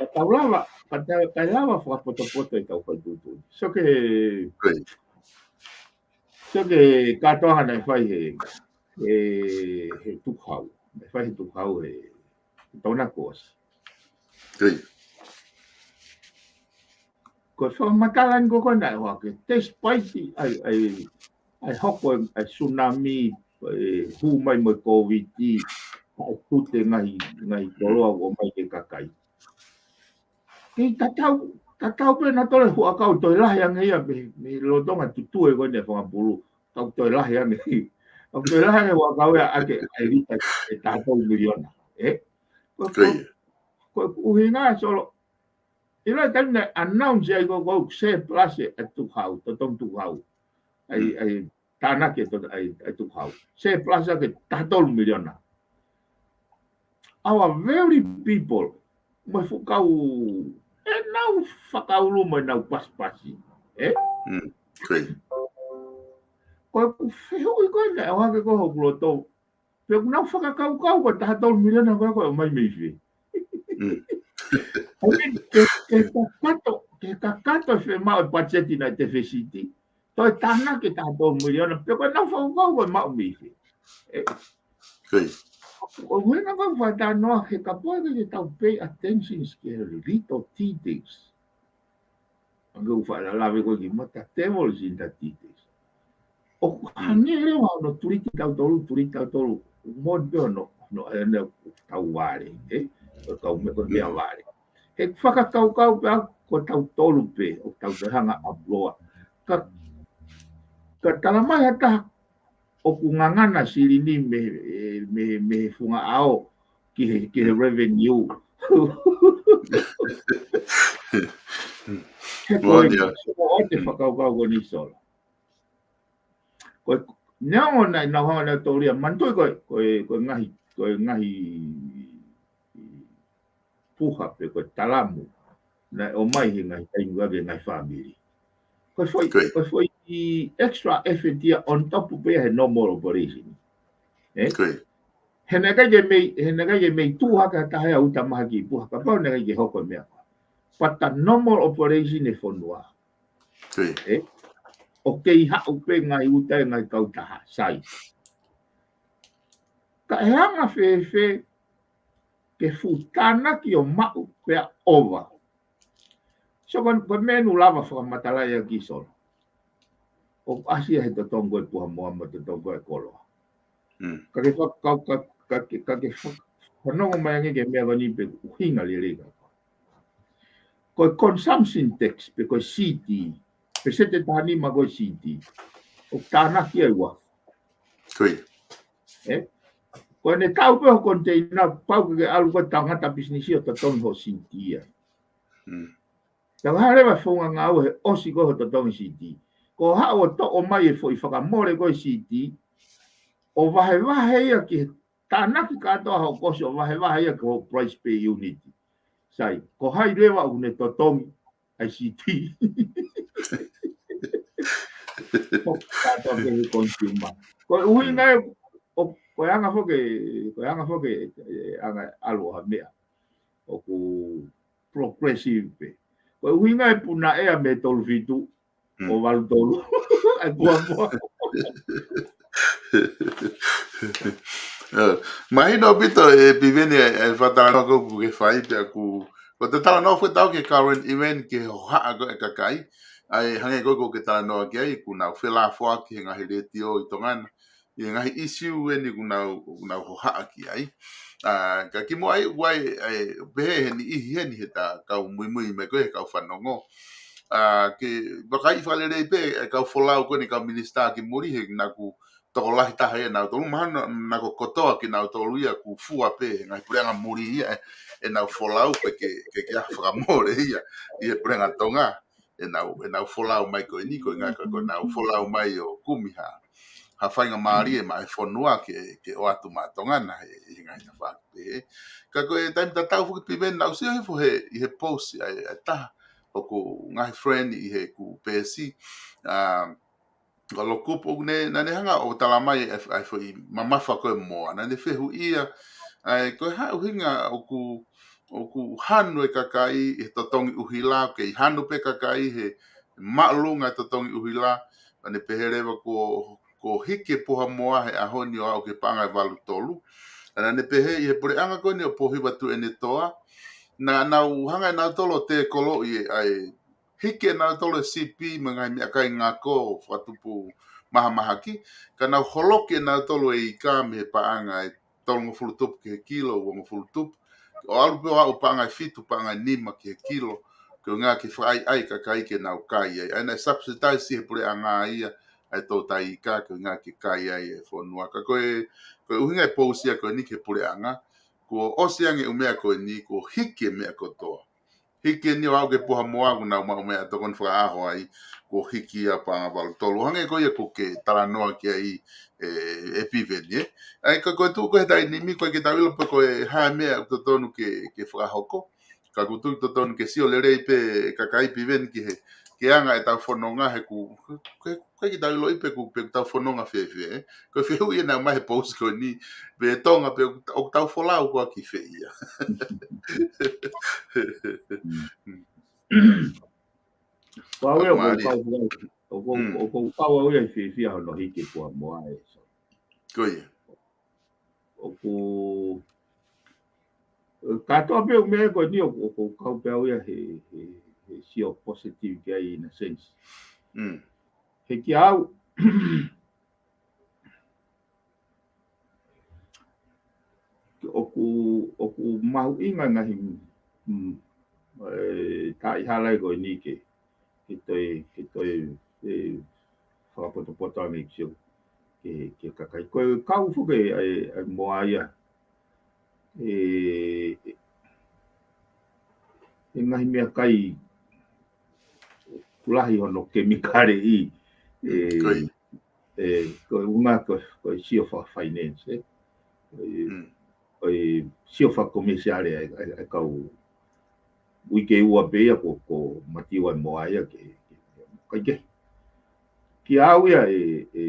Ka tau lava, ka tau, ka lava fakapotopoto ʻetau fai tuʻutuʻuni. So ke, ē, so ke kātoanga naʻe fai he, he, he tukuhau. Naʻe fai he tukuhau he, he taʻu kuo ʻosi. Ē. Ko e fakamatala eni ko ē naʻe ʻohake, despite ʻa e, ʻa e, ʻa e hoko e, ʻa e tsunami, ʻa e hū mai mo e Covid, ʻa e tute ngaahi, ngaahi koloa ʻoku ʻomai ki he kakai. Kei tatau, tatau pē naʻa tole huʻakau toe lahi ange ia mei, mei lolotonga tutue ko eni e fanga pulu. Tau toe lahi ange. Tau toe lahi ange huʻakau ia ʻaki e lita ʻe taha tolu miliona. Ē? Ko, ko, ko e ʻuhinga Solo. ʻIlo e taimi naʻe announce ai ko, ko e surplus e tukuhau, totongi tukuhau. ʻA e, ʻa e tānaki e to-, ʻa e, ʻa e tukuhau. Surplus ʻaki e taha tolu miliona. Our very people, mo e fuʻu kau ʻenau fakaulu mo ʻenau pasipasi. Ē? Ko e ʻeku fehuʻi ko ē naʻe ʻohake ko ē hoku loto. Pea ʻoku nau fakakaukau ko e taha tolu miliona ko ē ko e ʻomai mei fē. I mean, ke, ke kakato, ke kakato e fiemaʻu e patiseti naʻe tefisiti. Toe tānaki e taha tolu miliona, pea ko ʻenau fakakaukau ko e maʻu mei fē. Ē, ʻuhinga ko e fakatalanoa he kapau ʻe ʻikai ke tau pay attention ki he little details. Ange u faʻa lave ko e ki mata, devil is in the details. ʻOku hangē leva hono tuliki tautolu, tuliki tautolu, mo pē hono, hono, ʻene tau vale, ē? Ko e kau me-, ko e meʻa vale. He fakakaukau pē au ko tautolu pē, ʻo tau te hanga ʻo blow up. Ka, ka tala mai ha taha, ʻoku ngangana silini mei, mei, mei he funga ʻao ki he, ki he revenue. He ko e, ko e fakakaukau ko eni Sola. Ko e, neongo naʻa nau hanga nautolu ia, manatuʻi ko e, ko e, ko e ngaahi, ko e ngaahi puha pe ko e talamu naʻe ʻomai he ngaahi taimi ʻa e ngaahi fāmili. Ko e foʻi, ko e foʻi extra effort ia on top pē he normal operation. Ē? He naʻe ʻikai ke mei, he naʻe ʻikai ke mei tuʻu hake ha taha ia ʻo uta mai ha kiʻi puha, kapau naʻe ʻikai ke hoko e meʻa ko ē. But the normal operation e fonua. Ē? ʻOku kei haʻu pē ngaahi uta e ngaahi kautaha, sai. Ka ʻe anga fēfē ke fuʻu tānaki ʻo maʻu pea ova. So ko e, ko e meʻa ʻoku ou lava fakamatalaʻi ʻaki Sola. ʻOku ʻasi ia he totongi ko e puha moa mo e totongi ko e koloa. Ka ke fa-, ka, ka, ka ke, ka ke fa-, fanongo mai ange ki he meʻa ko eni pe ʻuhinga lelei ka. Ko e consumption tax pe ko e C T, peseti ʻe taha nima ko e C T. ʻOku tānaki ai ua. Ē? Ko ʻene tau pē ho konteina, pau ke ke ʻalu ko e tangata pisinisi ʻo totongi ho C T ia. Tau hale wa fonga ngāue he ʻosi ko e ho totongi C T. Ko e haʻu ʻo toʻo mai e foʻi fakamole ko e C T, ʻo vahevahe ia ki he tānaki kātoa ho kosi ʻo vahevahe ia ki ho price per unit. Sai, ko hai leva ʻoku ne totongi ʻa e C T. Ko kātoa ki he consumer. Ko e ʻuhinga ē, ʻo, ko e anga foki, ko e anga foki, ē, anga ʻalu ha meʻa. ʻOku progressive pē. Ko e ʻuhinga e puna ʻea mei tolu fitu, ʻo valu tolu. ʻAi kua kua. Mahino ʻaupito e Piveni e, e fakatalanoa ko ē ʻoku ke fai pea ʻoku, ko e talanoa foki ʻetau ki he current event ki he hohaʻa ko ē e kakai. ʻAi hangē ko ē ʻoku ke talanoa ki ai, ʻoku nau felāfoaki he ngaahi letiō ʻi Tonga na. ʻI he ngaahi issue eni ʻoku nau, ʻoku nau hohaʻa ki ai. ʻA, ka kimuʻa ai, ʻoku ʻi ai, ʻa e, pehē he niʻihi heni he ta kau muimui mai ko ē he kau fanongo. ʻA, ke vakai fakalelei pē, e kau folau ko eni kau minisitā ki muli he naʻa ku tokolahi taha ia nautolu, mahalo naʻa ko kotoa kinautolu ia ʻoku fua pē he ngaahi puleʻanga muli ia, ʻenau folau pe ke, ke, ke ʻai ha fakamole ia ʻi he puleʻanga Tonga. ʻEnau, ʻenau folau mai ko eni, ko e ngaahi ka ko ʻenau folau mai ʻo kumi ha, ha faingamālie maʻa e fonua ke, ke ʻoatu maʻa Tonga na he, he ngaahi tafaʻaki pehē. Ka ko e taimi tatau foki Piveni naʻa ku sio hifo he, ʻi he post ʻa e, ʻa e taha ʻoku ngaahi friend ʻi heʻeku peesi, ʻa, ko Lokupu ʻoku ne, naʻa ne hanga ʻo tala mai e, ʻa e foʻi mamafa ko e moa. Naʻa ne fehuʻia, ʻa e, ko e hā e ʻuhinga ʻoku, ʻoku hanu e kakai he totongi ʻuhila, kei hanu pē kakai he māʻolunga e totongi ʻuhila, naʻa ne pehē leva kuo, kuo hiki e puha moa he ʻaho ni ʻo aʻu ki he paʻanga ʻe valu tolu. Naʻa ne pehē ʻi he puleʻanga ko eni ʻo Pōhiva Tuʻiʻonetoa, naʻa nau hanga ʻe nautolu ʻo tēkoloʻi e, ʻa e, hiki ʻe nautolu e sipi mo e ngaahi meʻakai ngako ʻo fakatupu mahamahaki, ka nau holoki ʻe nautolu e ika mei he paʻanga ʻe tolungofulu tupu ki he kilo, uangofulu tupu, ʻo ʻalu pē ʻo aʻu paʻanga ʻe fitu, paʻanga ʻe nima ki he kilo, ko e ʻuhinga ke fakaʻaiʻai kakai ke nau kai ai. ʻA ia naʻe subsidize ʻe he puleʻanga ia ʻa e toutai ika, ko e ʻuhinga ke kai ai e fonua. Ka ko e, ko e ʻuhinga e post ia ko eni ki he puleʻanga, kuo ʻosi ange e ʻū meʻa ko eni, kuo hiki e meʻa kotoa. Hiki eni ʻo aʻu ki he puha moa ʻoku nau maʻu meʻatokoni fakaʻaho ai, kuo hiki ia paʻanga valu tolu. Hangē ko ia ʻoku ke talanoa ki ai e, e Piveni, ē? ʻA ia ka ko e tuʻu ko ē he taimi ni, ʻoku ʻikai ke tau ʻilo pe ko e hā e meʻa ʻoku totonu ke, ke fakahoko. Ka ʻoku totonu ke sio lelei pē e kakai Piveni ki he, ki he anga ʻetau fononga he ʻoku, ʻoku, ʻoku ʻikai ke tau ʻiloʻi pe ʻoku, pe ʻoku tau fononga fēfē, ē? Ko e fehuʻi ʻena mai he post ko eni, pe Tonga pe ʻoku, ʻoku tau folau koā ki fē ia. Ko au ia, ʻoku ou kau, ʻoku ou, ʻoku ou kau au ia ʻi he fiefia hono hiki e puha moa ē. Ko ia. ʻOku, kātoa pē ʻū meʻa ko eni ʻoku, ʻoku ou kau pē au ia he, he, sio positive ki ai in a sense. Mm. He kiate au, ʻoku, ʻoku mahuʻinga ngaahi, mm, e, taʻi hala ko eni ke, ke toe, ke toe, e, fakapotopoto ange ke sio, ke, ke kakai. Ko e kau foki ʻa e, ʻa e moa ia. E, e, e ngaahi meʻakai ʻoku lahi hono kemikale ʻi, e, Ko ia. e, ko e ʻuhinga ko, ko e sio faka-finance, e. Ko e, Mm. ko e sio fakakomesiale ʻa e, ʻa e, ʻa e kau uike ua pē ia ko, ko Matiua mo ia ke, ke, kaikehe. Kiate au ia e, e,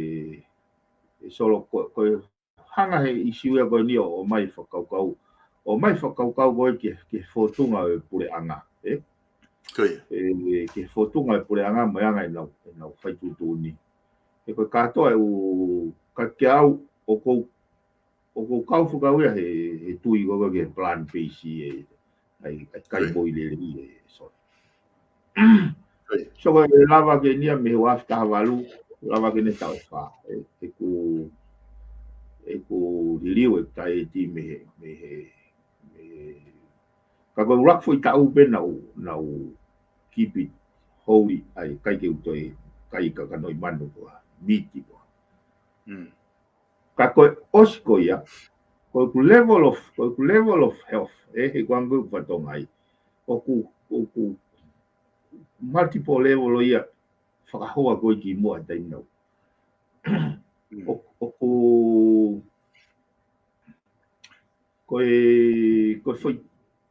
e Solo ko, ko e hanga he ʻīsiu ia ko eni ʻo, ʻomai fakakaukau. ʻOmai fakakaukau ko e ke, ke fōtunga e puleʻanga, e? Ko ia. E, ke fōtunga e puleʻanga mo e anga ʻenau, ʻenau fai tuʻutuʻuni. He ko e kātoa e ʻū, ka kiate au, ʻoku ou, ʻoku ou kau fakau ia he, he tui ko e ke plan base e, ʻa e, ʻa e kai Ko ia. moi lelei e, so. Ko ia. So ko e lava ke nia mei he ua afe taha valu, lava ke ne taʻu fā. E, ʻeku, ʻeku liliu e taʻeti mei he, mei he, mei he. Ka ko e ʻuluaki foʻi taʻu pē naʻu, naʻu keep it holy, ʻa e kai ke u toe, kai kakano ʻi manu ko e miti ko. Mm. Ka ko e ʻosi ko ia, ko ʻeku level of, ko ʻeku level of health, e, he kuangu ʻeku fatongia ai. ʻOku, ʻoku multiple level ia fakahoa ko e kimuʻa taimi nau. Mm. ʻO, ʻoku, ko e, ko e foʻi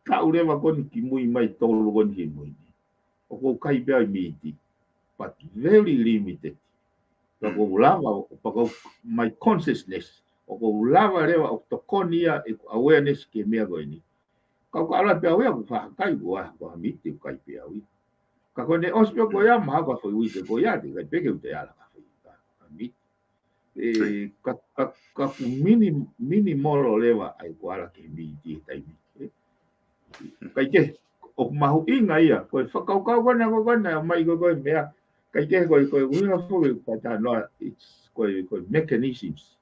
taʻu leva ko eni kimui mai tolu ko eni kimui ni. ʻOku ou kai pē ʻa e miti, but very limited. Pea Mm. ʻoku ou lava, pea ʻoku ou, my consciousness, ʻoku ou lava leva ʻo tokoni ia ʻeku awareness ki he meʻa ko eni. Ka ʻoku ala pē au ia ʻoku faʻa kai ko ha, ko ha miti ʻoku kai pē au ia. Ka ko ʻene ʻosi pē ko ia, Mm. mahalo ko e foʻi uike ko ia, te kai pē ke u toe ala ka foʻi ka, ka miti. E, Ko ia. ka, ka, ka ʻoku mini, minimal leva ʻa ʻeku ala ki he miti he taimi. E. Mm. Kaikehe, ʻoku mahuʻinga ia, ko e fakakaukau ko ena, ko ena, mai ko e, ko e meʻa. Kaikehe ko e, ko e ʻuhinga foki ʻeku faʻa talanoa, it's, ko e, ko e mechanisms.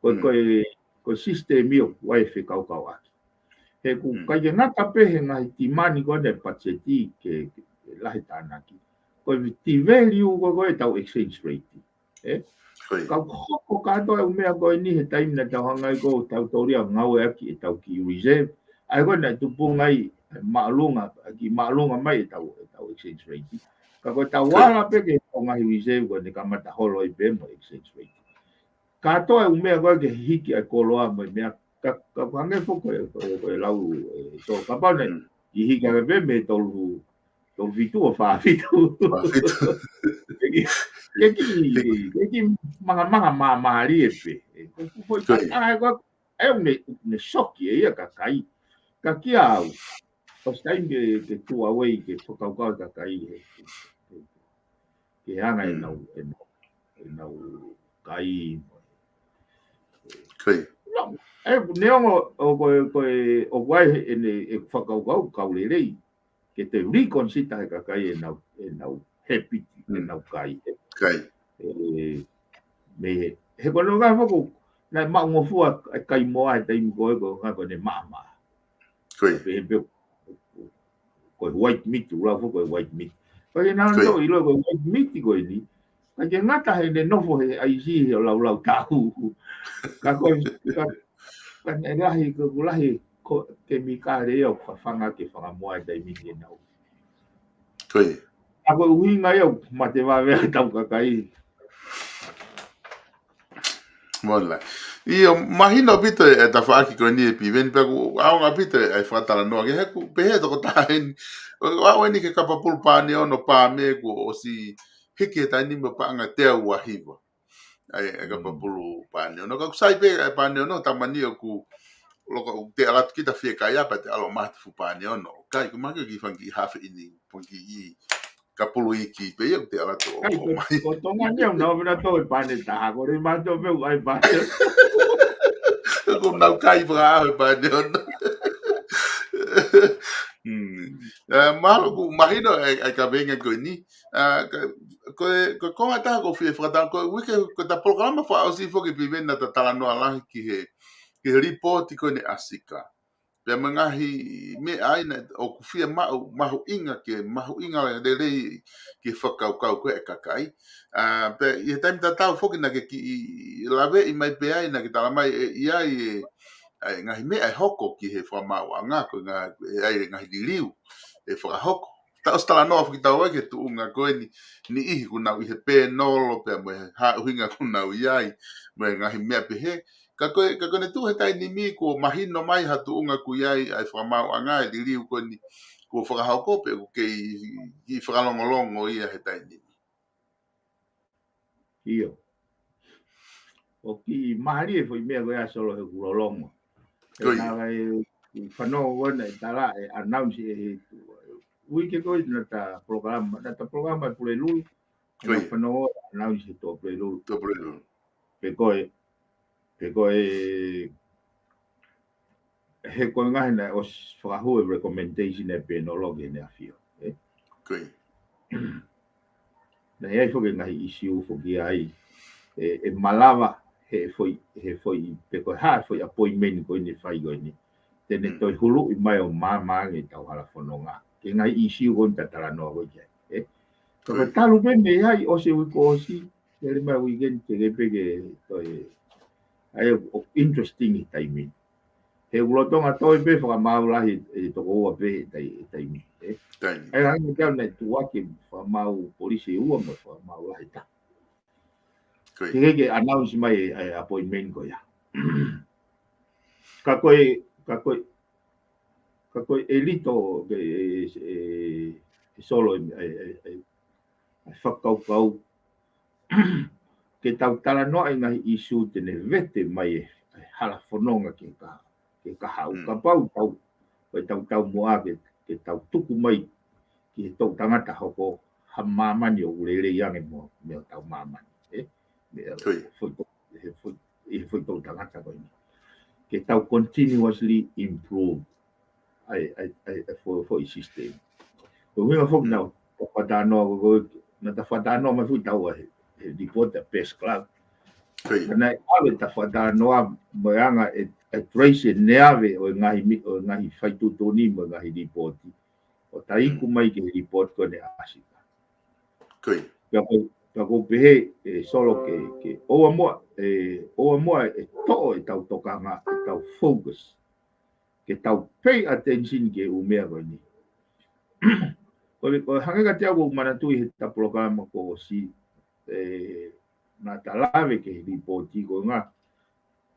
Ko e, Mm. ko e, ko e system ia ʻoku ʻi ai e fekaukauʻaki. He ʻoku Mm. ʻikai ke ngata pē he ngaahi timani ko ena e patiseti ke, ke lahi tānaki. Ko e devalue ko e, ko e tau exchange rate. E? Ko ia. Ka ʻoku hoko kātoa e ʻū meʻa ko eni he taimi naʻa tau hanga ai ko ʻetau tōlia ngāueʻaki ʻetau kiʻi reserve. ʻA ia ko ena tupunga ai, māʻolunga, kiʻi māʻolunga mai ʻetau, ʻetau exchange rate. Ka ko ʻetau Ko ia. ala pē ke ʻetau ngaahi reserve ko eni kamata holo ai pē mo e exchange rate. Kātoa e ʻū meʻa ko e ke hiki ʻa e koloa mo e meʻa, ka, ka ʻoku hangē foki ko e, ko e, ko e lau, e, so kapau naʻe, Mm. ʻi hiki ake pē mei he tolu, tolu fitu ʻo fā fitu. Fā fitu. Ke ki, ke ki, ke ki manga, manga mā, mālie pē. E, ko, ko, ko, Ko ia. ʻa e, ko, e, ʻoku ne, ʻoku ne soki e ia kakai. Ka kiate au, ʻosi taimi ke, ke tuʻu au ai, ke fakakaukau e kakai, he, he, he anga Mm. ʻenau, ʻenau, ʻenau kai. Ko ia. No, e, neongo, ʻo ko e, ko e, ʻoku ʻi ai ʻene, e fakakaukau kau lelei, ke te reconsider he kakai ʻenau, ʻenau habit, Mm. ʻenau kai. Kai. E, mei he, he ko e ʻuhinga foki, naʻe maʻungofua e kai moa he taimi ko e, ko e ʻuhinga ko ʻene maʻamaʻa. Ko ia. Pehē pē, ko e white meat, ʻoku lau foki ko e white meat. Ko ia naʻa Ko ia. tau ʻilo ko e white meat ko eni, ʻikai ke ngata heʻene nofo he ʻaisi he ʻo laulau tahu. Ka ko e, ka, ka ʻoku lahi, ko, ʻoku lahi ko e kemikale ia ʻoku fafanga ke fanga moa e taimi ni ʻenau. Ko ia. Ka ko e ʻuhinga ia ʻoku mate vave ai ʻetau kakai. Mola. ʻIo, mahino ʻaupito e tafaʻaki ko eni e Piveni, pea ʻoku ʻaonga ʻaupito e fakatalanoa, ke heʻeku, pehē tokotaha eni. ʻO, ʻo eni ke kapapulu pane ono pā me kuo ʻosi hiki e taimi mo paʻanga teau ua hiva. ʻA e, ʻa e Mm. kapapulu pane ono. Ka ʻoku sai pē ʻa e pane ono, tamani ʻoku loko ʻoku te ʻalu atu kita fiekaia pea te ʻalu ʻo maha e fuʻu pane ono. Kai, ko e mahaki ki he fanga kiʻi hafe ini, fanga kiʻi kapulu iiki pē ia ʻoku te ʻalu atu ʻo, Kai, ʻo ko, mahi. ko Tonga ni ʻoku nau ʻalu atu ʻo e pane taha, ko e lima atu pē ʻoku ʻi ai pane. Ko ʻenau kai pē ʻa e pane ono. Mm. Ē, mahalo ʻoku mahino ʻa e, ʻa e kaveinga ko eni. Ā, ka, ko e, ko e konga ʻe taha ʻoku ou fie fakatau, ko e uike, ko ʻeta polokalama fakaʻosi foki Piveni naʻá ta talanoa lahi ki he, ki he lipooti ko eni ʻa Sika. Pea mo e ngaahi meʻa ʻa ia naʻe ʻoku fiemaʻu, mahuʻinga ke, mahuʻinga lelei ke fakakaukau ko ē ʻa e kakai. Ā, pea ʻi he taimi tatau foki naʻá ke kiʻi laveʻi mai pē ai, naʻá ke talamai ʻe ʻi ai e, ʻa e ngaahi meʻa ʻe hoko ki he fakamaauʻanga, ko e ngaahi, ʻe ʻi ai e ngaahi liliu ʻe fakahoko. Ta ʻosi talanoa foki tau ai ki he tuʻunga ko eni, niʻihi ʻoku nau ʻi he pēnolo pea mo e hā e ʻuhinga ʻoku nau ʻi ai, mo e ngaahi meʻa pehē. Ka ko e, ka ko ʻene tuʻu he taimi ni kuo mahino mai ha tuʻunga ʻoku ʻi ai ʻa e fakamaauʻanga, e liliu ko eni kuo fakahoko pe ʻoku kei, kei fakalongolongo ia he taimi ni. ʻIo. ʻOku mālie e foʻi meʻa ko ia Solo he ʻoku lolongo. Ko ia. Naʻe ʻi ai e fanongo ko ē naʻe tala e announce ʻe he uike ko ē naʻá ta polokalama, naʻá ta polokalama ʻi Pulelulu. Ko ia. Naʻe fanongo announce he Toa Pulelulu. Toa Pulelulu. Pe ko e, pe ko e, he ko e ngaahi naʻe ʻosi fakahū e recommendation ʻa e pēnolo ki Heʻene ʻAfio. Ē? Ko ia. Naʻe ʻi ai foki e ngaahi issue foki ai. ʻE, ʻe malava he foʻi, he foʻi, pe ko e hā e foʻi appointment ko eni ʻe fai ko eni. Te ne Mm. toe huluʻi mai ʻo maama ange ʻetau hala fononga. Ki he ngaahi issue ko eni ʻoku ta talanoa ko ē ki ai. Ē? Ko ia. Ka talu pē mei ai ʻosi e uike kuo ʻosi, ʻe lele mai e weekend te ke pehē ke toe, ʻa ia ʻoku interesting e taimi ni. He ʻoku lolotonga toe pē fakamaau lahi e toko ua pē he tai-, he taimi ni, ē? Taimi. ʻA ia hangē ko e taimi naʻe tuʻuaki e fakamaau polisi ʻe ua mo e fakamaau lahi ʻe taha. Ko ia. Ke, ke announce mai e, e appointment ko ia. Ka ko e, ka ko e, ka ko e ʻelito, ke, e, e, e Solo e, e, e, e, e fakakaukau ke tau talanoa ʻi he ngaahi issue te ne vete mai e, e hala fononga ke ka, ke ka hau. Mm. Kapau tau, ko ʻetau taumuʻa ke, ke tau tuku mai ki he toʻutangata hoko ha māmani ʻoku lelei ange mo, mo hotau māmani, ē? Meʻa Ko ia. foʻi to-, he foʻi, he foʻi toʻutangata ko eni. Ke tau continuously improve ʻa e, ʻa e, ʻa e, ʻa e fo-, foʻi system. Ko e ʻuhinga foki Mm. naʻá ta fakatalanoa ko, ko, naʻá ta fakatalanoa mai foki taua he, he lipooti ʻa e Best Club. Ko ia. Ka naʻe ʻave ʻeta fakatalanoa mo e anga e, e trace ʻene ʻave ʻo e ngaahi mi-, ʻo e ngaahi faituʻutuʻuni mo e ngaahi lipooti. ʻO ta iku Mm. mai ki he lipooti ko eni ʻa Sika. Ko ia. Pea ko, pea ʻoku ou pehē, e Solo ke, ke ʻoua muʻa, e, ʻoua muʻa e toʻo ʻetau tokanga, ʻetau focus. Ke tau pay attention ki he ʻū meʻa ko eni. Ko e, ko e hangē kiate au ʻoku ou manatuʻi heʻeta polokalama kuo ʻosi, e, naʻá ta lave ki he lipooti ko ē ngā,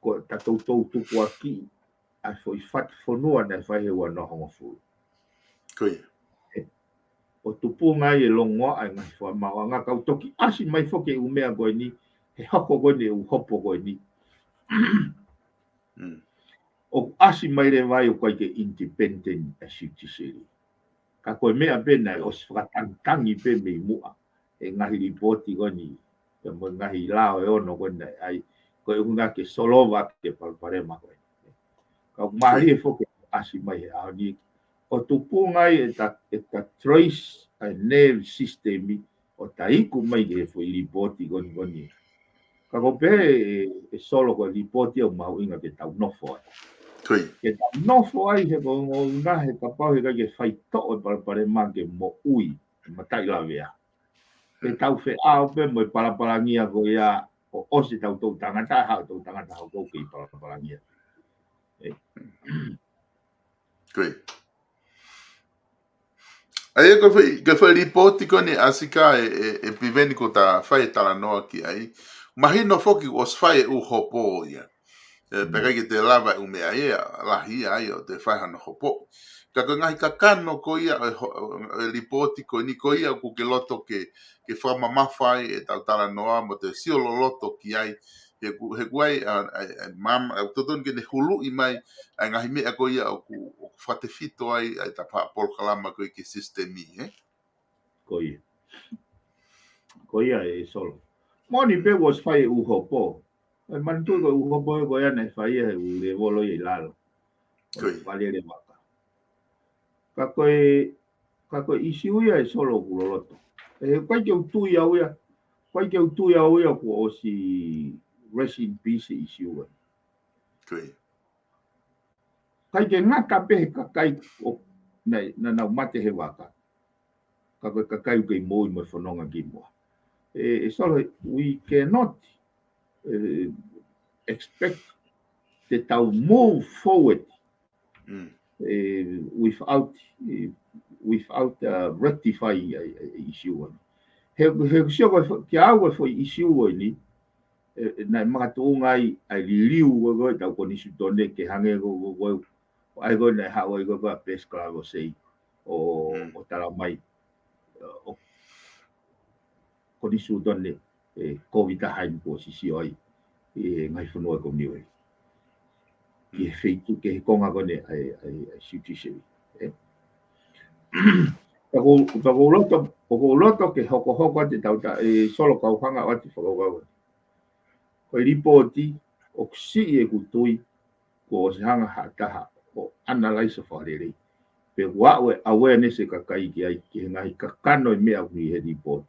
ko ʻeta toutou tukuakiʻi ʻa e foʻi fatu fonua naʻe fai he ua noa hongofulu. Ko ia. ʻE, ʻo tupunga ai e longoaʻa e ngaahi fakamaauʻanga ka ʻoku toki ʻasi mai foki e ʻū meʻa ko eni, he hoko ko eni e ʻū hopo ko eni. Mm. ʻOku ʻasi mai leva ai ʻoku ʻikai ke independent ʻa e judiciary. Ka ko e meʻa pē naʻe ʻosi fakatangitangi pē mei muʻa. E ngaahi lipooti ko eni, pea mo e ngaahi lao ʻe ono ko eni, ʻa ia, ko e ʻuhinga ke solova ʻaki e palopalema ko eni. Ka ʻoku mālie foki ʻasi mai he ʻaho ni, ʻo tupunga ai ʻeta, ʻeta trace ʻa e nerve system ʻi, ʻo ta iku mai ki he foʻi lipooti ko eni ko eni. Ka ʻoku ou pehē e, e Solo ko e lipooti ʻoku mahuʻinga ke tau nofo ai. Ko ia. Ke tau nofo ai he ko e ʻuhinga he kapau he ʻikai ke faitoʻo e palopalema ke moʻui, mataʻi lavea. Ke tau feʻao pē mo e palapalangia ko ia ʻo ʻosi ʻetau toʻutangata, haʻu e toʻutangata hoko kei palapalangia. Ē. Ko ia. ʻA ia ko e foʻi, ko e foʻi lipooti ko eni ʻa Sika ē, ē, ē Piveni kuo ta fai e talanoa ki ai. Mahino foki ʻosi fai e ʻū hopo ia. Ē, Mm. pea ʻikai ke te lava e ʻū meʻa ia, lahi ia ai ʻo te fai hano hopo. Ka ko e ngaahi kakano ko ia ʻo e ho-, ʻo e lipooti ko eni ko ia ʻoku ke loto ke, ke fakamamafa ai ʻetau talanoa mo te sio loloto ki ai. He ʻoku, he ʻoku ʻi ai, ʻa, ʻa, ʻa, mam-, ʻa, totonu ke ne huluʻi mai ʻa e ngaahi meʻa ko ia ʻoku, ʻoku fakatefito ai ʻa ʻeta polokalama ko ē ki he sisitemi, ē? Ko ia. Ko ia e Solo. Moʻoni pē ʻosi fai e ʻū hopo. ʻE manatuʻi ko e ʻū hopo ko ia naʻe fai ia he ʻū lēvolo ia ʻi lalo. Ko ia. Fale le maka. Ka ko e, Ka ko e ʻisiū ia ʻe Solo ʻoku loloto. ʻE, ʻikai ke u tui au ia, ʻikai ke u tui au ia kuo ʻosi rest in peace e ʻisiū ia. Ko ia. ʻIkai ke ngata pē he kakai ʻoku, naʻa, naʻa nau mate he vaka. Ka ko e kakai ʻoku kei moʻui mo e fononga ki muʻa. ʻE, ʻe Solo, we cannot, ʻe, expect te tau move forward Mm. ʻe, without, ʻe, without, uh, rectifying ʻa e, ʻa e, ʻa e ʻisiū ko eni. He, he sio ko e fo-, kia au ko e foʻi ʻisiū ko eni, ʻe, ʻe, naʻe makatuʻunga ai ʻa e liliu ko ē ʻo ʻetau konisitūtone ke hangē ko, ko, ko, ʻa ia ko ē naʻe haʻu ai ko ē ko e Best Glove ʻo sei, ʻo, Mm. ʻo tala mai, ʻo, konisitūtone, ʻe, kovi taha eni kuo sisio ai ʻi he ngaahi fonua ko Niueli. Ki he feituʻu, ki he konga ko eni ʻa e, ʻa e, ʻa e judiciary, ē. Ka ʻoku, ka ʻoku ou loto, ʻoku ou loto ke hokohoko atu ʻetau ta-, ʻe Solo, kau hanga ʻo ʻoatu e fakakaukau. Ko e lipooti ʻoku siʻi ʻeku tui kuo ʻosi hanga ha taha ʻo analyze fakalelei. Pe ʻoku aʻu e awareness e kakai ki ai, ki he ngaahi kakano e meʻa ʻoku ʻi he lipooti.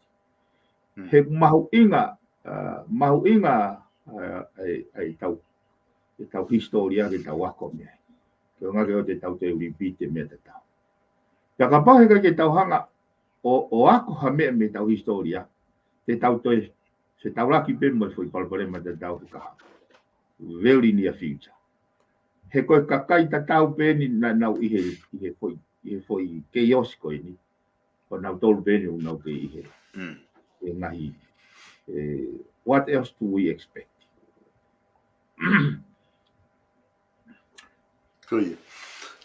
Mm. He ʻoku mahuʻinga, ʻa, mahuʻinga, ʻa, ʻa e, ʻa ʻetau, ʻetau hisitōlia ke tau ako mei ai. Ke ʻoua ke ʻoua te tau toe repeat e meʻa tatau. Pea kapau he ʻikai ke tau hanga ʻo, ʻo ako ha meʻa mei heʻetau hisitōlia, te tau toe, te tau laki pē mo e foʻi palopalema tatau he kahaʻu. Very near future. He ko e kakai tatau pē eni naʻa nau ʻi he, ʻi he foʻi, ʻi he foʻi chaos ko eni. Ko nautolu pē eni ʻoku nau kei ʻi he, Mm. ʻi he ngaahi, ʻe, what else do we expect? Ko ia.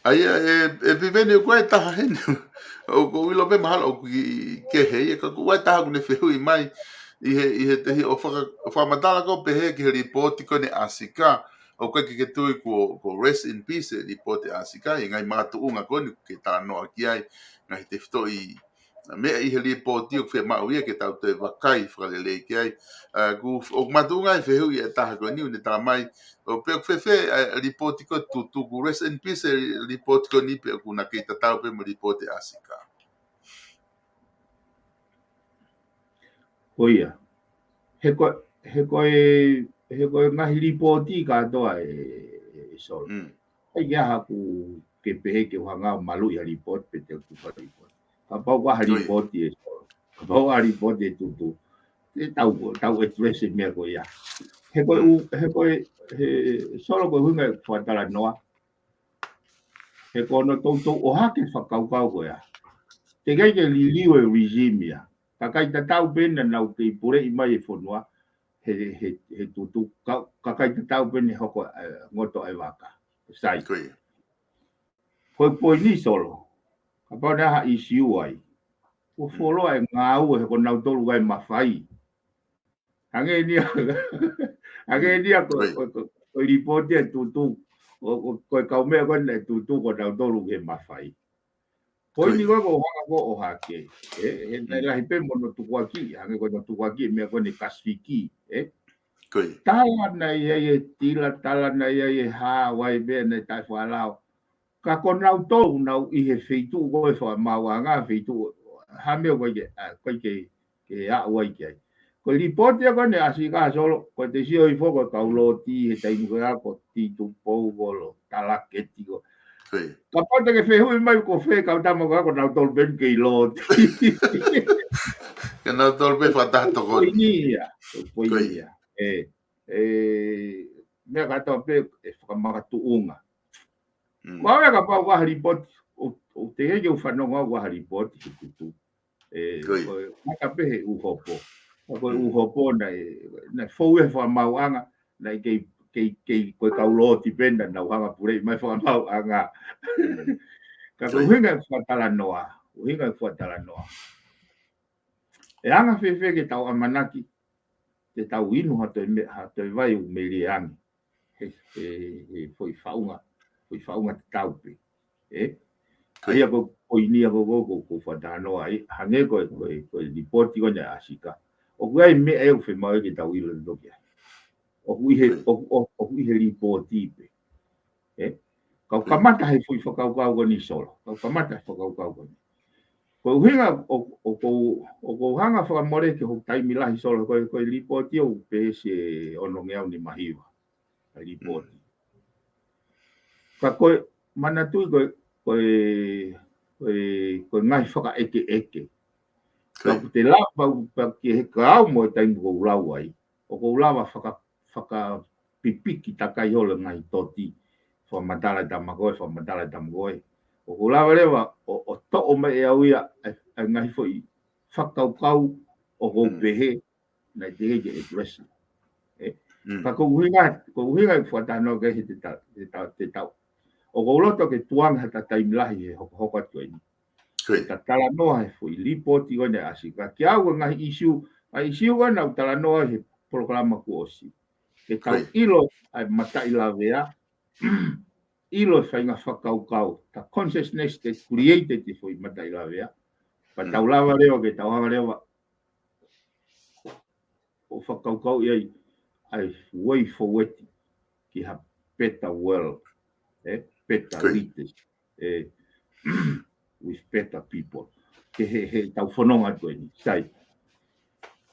ʻA ia, ʻe, ʻe Piveni, ʻoku ʻi ai e taha heni. ʻOku ou ʻilo pē mahalo ʻoku ke, ke hē ia, ka ʻoku ʻi ai e taha ʻoku ne fehuʻi mai ʻi he, ʻi he tehi ʻo faka-, ʻo fakamatala ko ē pehē ki he lipooti ko eni ʻa Sika. ʻOku ʻikai ke ke tui kuo, kuo rest in peace e lipooti ʻa Sika, ʻi he ngaahi makatuʻunga ko eni ʻoku ke talanoa ki ai, ngaahi tefitoʻi meʻa ʻi he lipooti ʻoku fiemaʻu ia ke tau toe vakai fakalelei ki ai. ʻA, ʻoku, ʻoku makatuʻunga e fehuʻi ʻa e taha ko eni ʻoku ne tala mai, ʻo pehē ʻoku fēfē, ʻa, lipooti ko ē Tutu, kuo rest in peace e lipooti ko eni pe ʻoku na kei tatau pē mo e lipooti ʻa Sika. Ko ia. He ko, he ko e, he ko e ngaahi lipooti kātoa ʻe, ʻe, ʻe Solo. Mm. ʻIkai ke ʻi ai haʻaku ke pehē ke u hanga ʻo maluʻi ha lipooti pe te u tufa lipooti. Kapau ʻoku ʻi ai ha Ko ia. lipooti ʻe Solo, kapau ʻoku ʻi ai ha lipooti ʻe Tutu, te tau, tau address e meʻa ko ia. He ko e, Mm. ʻū, he ko e, he Solo, ko e ʻuhinga e fakatalanoa. He ko hono toutou ʻohake e fakakaukau ko ia. Teʻeki ai ke liliu e regime ia. Kakai tatau pē eni naʻa nau kei puleʻi mai e fonua he, he, he Tutu, ka, kakai tatau pē eni hoko, ʻe, ngoto e vaka. Sai. Ko ia. Ko e poini, Solo. Kapau naʻe ʻi ai ha ʻisiū ai, kuo fuoloa e ngāue he ko nautolu ʻoku ʻi ai e mafai. Hangē ni ia, hangē ni ia ko, Ko ia. ko, ko, ko e lipooti ʻa e Tutu, ko, ko, ko e kaumeʻa ko eni ʻa e Tutu ko nautolu ʻoku ʻi he mafai. Poini ko ē ʻoku ou hanga ko ē ʻo ʻohake. Ē, he naʻe Mm. lahi pē mo hono tukuakiʻi, hangē ko hono tukuakiʻi e meʻa ko eni Kasifiki, ē. Ko ia. Tala naʻe ʻi ai e tila, tala naʻe ʻi ai e hā, ʻoku ʻi ai e meʻa naʻe taʻefakalao. Ka ko nautolu ʻoku nau ʻi he feituʻu ko ē fakamaauʻanga, feituʻu, ha meʻa ʻoku ʻikai ke, ʻa, ʻikai ke, ke aʻu ai ki ai. Ko e lipooti ia ko eni ʻa Sika, Solo, ko e te sio hifo ko e kau loti he taimi ko ia ko Titupou, ko Lotala Keti, ko. Ko ia. Kapau te ke fehuʻi mai ko fē kau tama ko ē, ko nautolu pē eni kei loti. Ko nautolu pē fakataha tokoni. Poini ia, poini Ko ia. ia. ʻE, ʻe, meʻa kātoa pē ʻe fakamakatuʻunga. Mm. Ko au ia, kapau ʻoku ʻi ai ha lipooti, ʻo, ʻoku teʻeki ke u fanongo au ʻoku ʻi ai ha lipooti he Tutu. ʻE, Ko ia. ko e, mata pē he ʻū hopo. Ka ko e Mm. ʻū hopo naʻe, naʻe fou he fakamaauʻanga, naʻe kei, kei, kei, ko e kau loti pē naʻa nau hanga puleʻi mai fakamaauʻanga. Mm. Ka ko Ko e ia. ʻuhinga e fakatalanoa, ʻuhinga e fakatalanoa. ʻE anga fēfē ke tau ʻamanaki, te tau inu ha toe me-, ha toe vai ʻoku melie ange. He, he, he foʻi faʻunga, foʻi faʻunga tatau pē. Ē? Ko ia. ʻA ia ko e poini ia ko ē ʻoku ou fakatalanoa ai, hangē ko e, ko e, ko e lipooti ko eni ʻa Sika. ʻOku ʻi ai e meʻa ʻe ʻoku fiemaʻu ke tau ʻilo loto ki ai. ʻOku ʻi he, Ko ia. ʻoku, ʻoku, ʻoku ʻi he lipooti pē. Ē? Kau Ko ia. kamata he foʻi fakakaukau ko eni, Solo. Kau kamata he fakakaukau ko eni. Ko e ʻuhinga ʻoku ou hanga fakamole ke hoko taimi lahi Solo, ko e, ko e lipooti ʻoku pehē ʻe ono ngeau nima hiva. Lipooti. Ka ko e manatuʻi ko e, ko e, ko e, ko e ngaahi fakaʻekeʻeke. Ka ʻoku te lava pea ke he kau mo e taimi ʻoku ou lau ai. ʻOku ou lava faka, fakapipiki takai holo ngaahi toti. Fakamatala e tama ko ē, fakamatala e tama ko ē. ʻOku ou lava leva ʻo, ʻo toʻo mai ʻe au ia ʻa e, ʻa e ngaahi foʻi fakakaukau ʻoku ou pehē naʻe teʻeki ke address. Ē? Ka ko e ʻuhinga, ko e ʻuhinga e fakatalanoa ke he te ta, te ta, te tau. ʻOku ou loto ke tuanga ha taimi lahi he hokohoko atu eni. Ka talanoa he foʻi lipooti ko eni ʻa ʻAsi. Ka kiate au e ngaahi ʻisiū, ngaahi ʻisiū ko ena ʻoku talanoa he polokalama kuo ʻosi. Ke tau ʻilo ʻa e mataʻi lavea, ʻilo e faʻahinga fakakaukau, the consciousness that created e foʻi mataʻi lavea. Pea tau lava leva ke tau hanga leva ʻo fakakaukau ʻi ai, ʻa e way forward ki ha better world, ē, better leaders, ē, with better people. Ke he, he tau fononga ko eni, sai.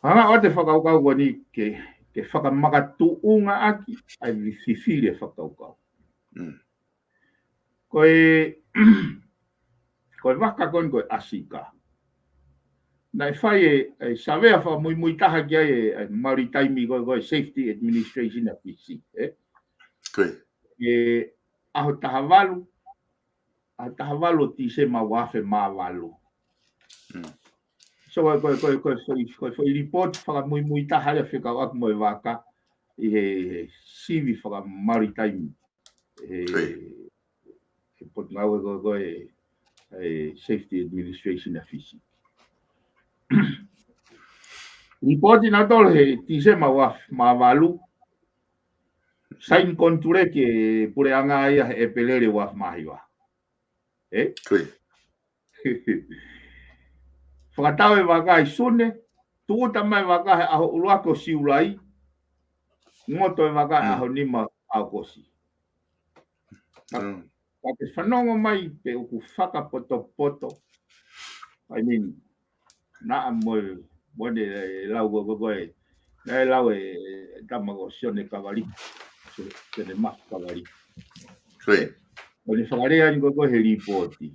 Hanga ʻo te fakakaukau ko eni ke, ke fakamakatuʻunga ʻaki, ʻa e fifili e fakakaukau. Ko e, ko e vaka ko eni ko e ʻAsi ka. Naʻe fai e, e savea fakamuimui taha ki ai e, e Maritime ko e, ko e Safety Administration ʻa Fisi, ē? Ko e. E ʻaho taha valu, ʻaho taha valu ʻo Tīsema ua afe mā valu. So, ko e, ko e, ko e, ko e foʻi, ko e foʻi lipooti fakamuimui taha ia fekauʻaki mo e vaka ʻi he, he sivi fakamaritime. He, he potungāue ko, ko e, e Safety Administration ʻa Fisi. Lipooti naʻe tolo he Tīsema ua afe mā valu, sign contract e puleʻanga ia he ʻEpeleli ua afe mā hiva. Ē? Fakatau e vaka ʻi Sune, tūʻuta mai e vaka he ʻaho ʻuluaki ʻo Siulai, ngoto e vaka he ʻaho nima ʻo ʻAokosi. Ka, ka te fanongo mai pe ʻoku fakapotopoto. I mean, naʻa mo e, mo ʻene lau ko, ko, ko e, naʻe lau e, e tama ko Sione Kavaliku, Sio-, Sione Mafi Kavaliku. Ko ʻene fakalea eni ko, ko he lipooti.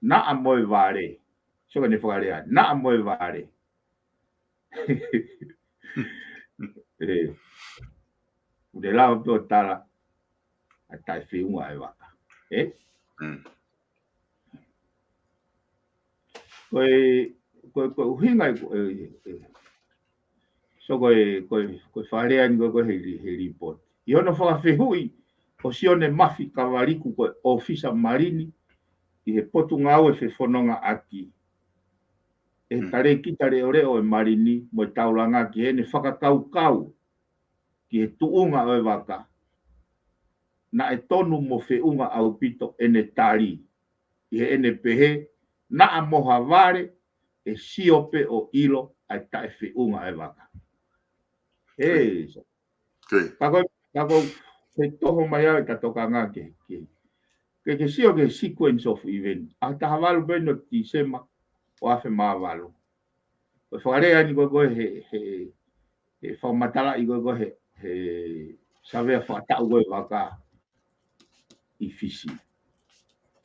Naʻa mo e vale. So ko ʻene fakalea, naʻa mo e vale. Ē, ʻoku te lava pē ʻo tala ʻa e taʻefeʻunga e vaka. Ē? Ko e, ko e, ko e ʻuhinga e, ko e, e, so ko e, ko e, ko e fakalea eni ko, ko he li-, he lipooti. ʻI hono fakafehuʻi ʻo Sione Mafi Kavaliku ko e ʻōfisa Malini ʻi he Potungāue Fefonongaʻaki, ʻe he talēkita leʻoleʻo e Malini mo e taulanga ki heʻene fakakaukau ki he tuʻunga ʻo e vaka. Naʻe tonu mo feʻunga ʻaupito ʻene tali, ʻi heʻene pehē, naʻa mo ha vale ʻe sio pē ʻo ʻilo ʻa e taʻefeʻunga e vaka. Ē, so. Ka ko, ka ko he toho mai au e ta tokanga ke, ke, ke, ke sio ki he sequence of event. ʻAho taha valu pē eni ʻo Tīsema ua afe mā valu. Ko e fakalea eni ko, ko he, he, he fakamatalaʻi ko, ko he, he savea fakataʻu ko e vaka ʻi Fisi.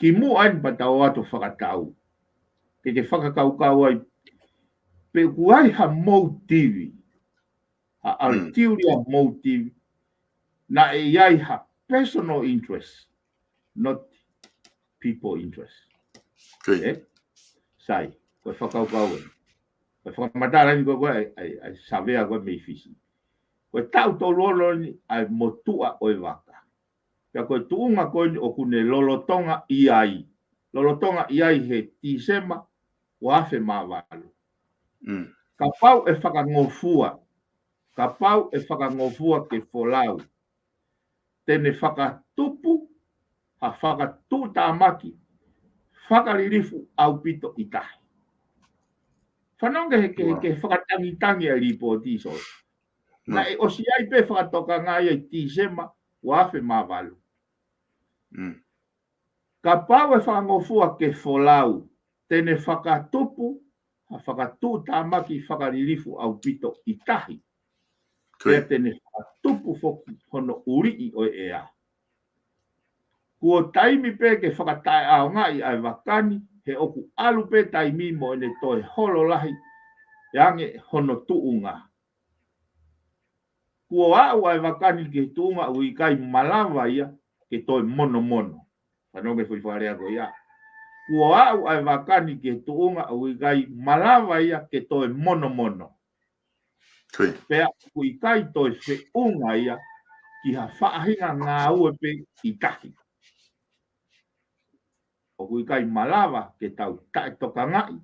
Kimuʻa eni pea tau ō atu ʻo fakatau. Ke ke fakakaukau ai, pe ʻoku ʻi ai ha motive, ha ulterior motive, naʻe ʻi ai ha personal interest, not people interest. Ē? Sai, ko e fakakaukau eni. Ko e fakamatala eni ko, ko e, ʻa e, ʻa e savea ko ē mei Fisi. Ko e taʻu tolu ono eni ʻa e motuʻa ʻo e vaka. Pea ko e tuʻunga ko eni ʻoku ne lolotonga ʻi ai. Lolotonga ʻi ai he Tīsema ua afe mā valu. Kapau ʻe fakangofua, kapau ʻe fakangofua ke folau, te ne fakatupu ha fakatuʻutāmaki fakalilifu ʻaupito ʻi tahi. Fanongo ki he, ki he, ki he fakatangitangi ʻa e lipooti, so. Naʻe ʻosi ʻi ai pē fakatokanga ia ʻi Tīsema ua afe mā valu. Kapau ʻe fakangofua ke folau, te ne fakatupu ha fakatuʻutāmaki fakalilifu ʻaupito ʻi tahi. Pea te ne fakatupu foki hono ʻuliʻi ʻo e ʻea. Kuo taimi pē ke fakataʻeʻaongaʻi ʻa e vaka ni, he ʻoku ʻalu pē taimi mo ʻene toe holo lahi ange hono tuʻunga. Kuo aʻu ʻa e vaka ni ki he tuʻunga ʻoku ʻikai malava ia ke toe monomono. Fanongo ki he foʻi fakalea ko ia. Kuo aʻu ʻa e vaka ni ki he tuʻunga ʻoku ʻikai malava ia ke toe monomono. Pea ʻoku ʻikai toe feʻunga ia ki ha faʻahinga ngāue pē ʻi tahi. ʻOku ʻikai malava ke tau taʻetokangaʻi,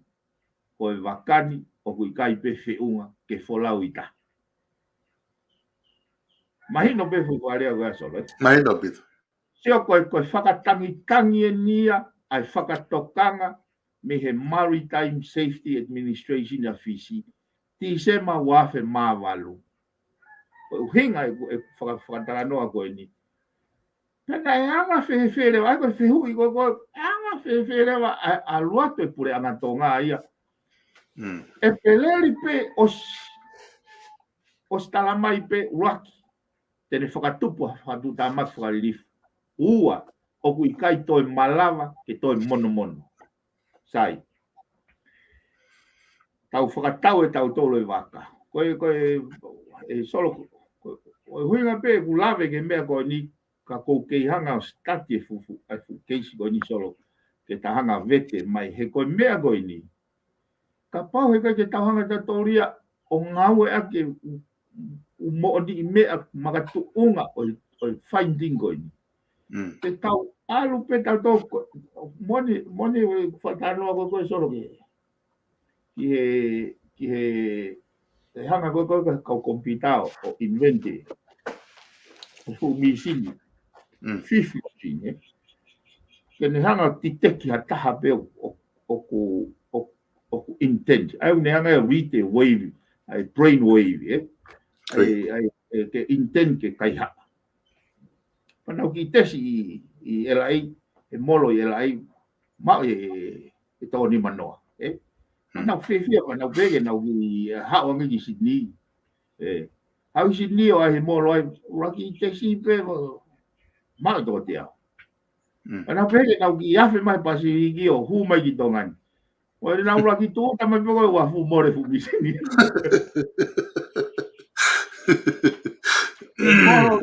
ko e vaka ni ʻoku ʻikai pē feʻunga ke folau ʻi tahi. Mahino pē foʻi fakalea ko ia Solo, ē? Mahino ʻaupito. Sio ko e, ko e fakatangitangi eni ia ʻa e fakatokanga mei he Maritime Safety Administration ʻa Fisi, Tīsema ua afe mā valu. Ko e ʻuhinga e, e faka-, fakatalanoa ko eni. Pea naʻe anga fēfē leva, ʻa ia ko e fehuʻi ko ē, ko e anga fēfē leva ʻa, ʻa ʻalu atu e puleʻanga Tonga ia. ʻEpeleli pē ʻosi, ʻosi tala mai pē ʻuluaki te ne fakatupu ha fakatuʻutāmaki fakalilifu. Ua, ʻoku ʻikai toe malava ke toe monomono. Sai. Tau fakatau ʻe tautolu e vaka. Ko e, ko e, ʻe Solo, ko e, ko e ʻuhinga pē ʻeku lave ki he meʻa ko eni, ka ʻoku ou kei hanga ʻo sitati e fuʻu, fuʻu, e fuʻu keisi ko eni Solo, ke ta hanga vete mai he ko e meʻa ko eni. Kapau he ʻikai ke tau hanga tautolu ia ʻo ngāue ʻaki ʻū, ʻū moʻoniʻi meʻa makatuʻunga ʻo e, ʻo e finding ko eni. Te tau ʻalu pē tautolu ko, moʻoni, moʻoni ʻoku ou fakatalanoa ko ē ko ē Solo ki he, ki he, ki he, ʻe hanga ko ē ko ē ko e kau computer ʻo invent e fuʻu mīsini, fifth machine, ē? Ke ne hanga ʻo detect ha taha pē ʻo, ʻo, ʻoku, ʻo, ʻoku intent. ʻA ia ʻoku ne hanga ʻo read e wave, ʻa e brain wave, ē? ʻA ia, ʻa ia, ʻe, ke intent ke kaihaʻa. Pea nau kiʻi tesi ʻi, ʻi L A, ʻe molo ʻi L A, maʻu e, e toko nimanoa, ē? Pea nau fiefia, pea nau pehē ke nau kiʻi, ʻe, haʻu ange ki Sydney. ʻE, haʻu Sydney ʻo ʻai he molo ai, ʻuluaki tesi pē, maʻu e toko teau. Pea nau pehē ke nau kiʻi afe mai Pasifiki ʻo hū mai ki Tonga ni. ʻO ʻenau ʻuluaki tūʻuta mai pē ko e ua fuʻu mole fuʻu mīsini. Molo,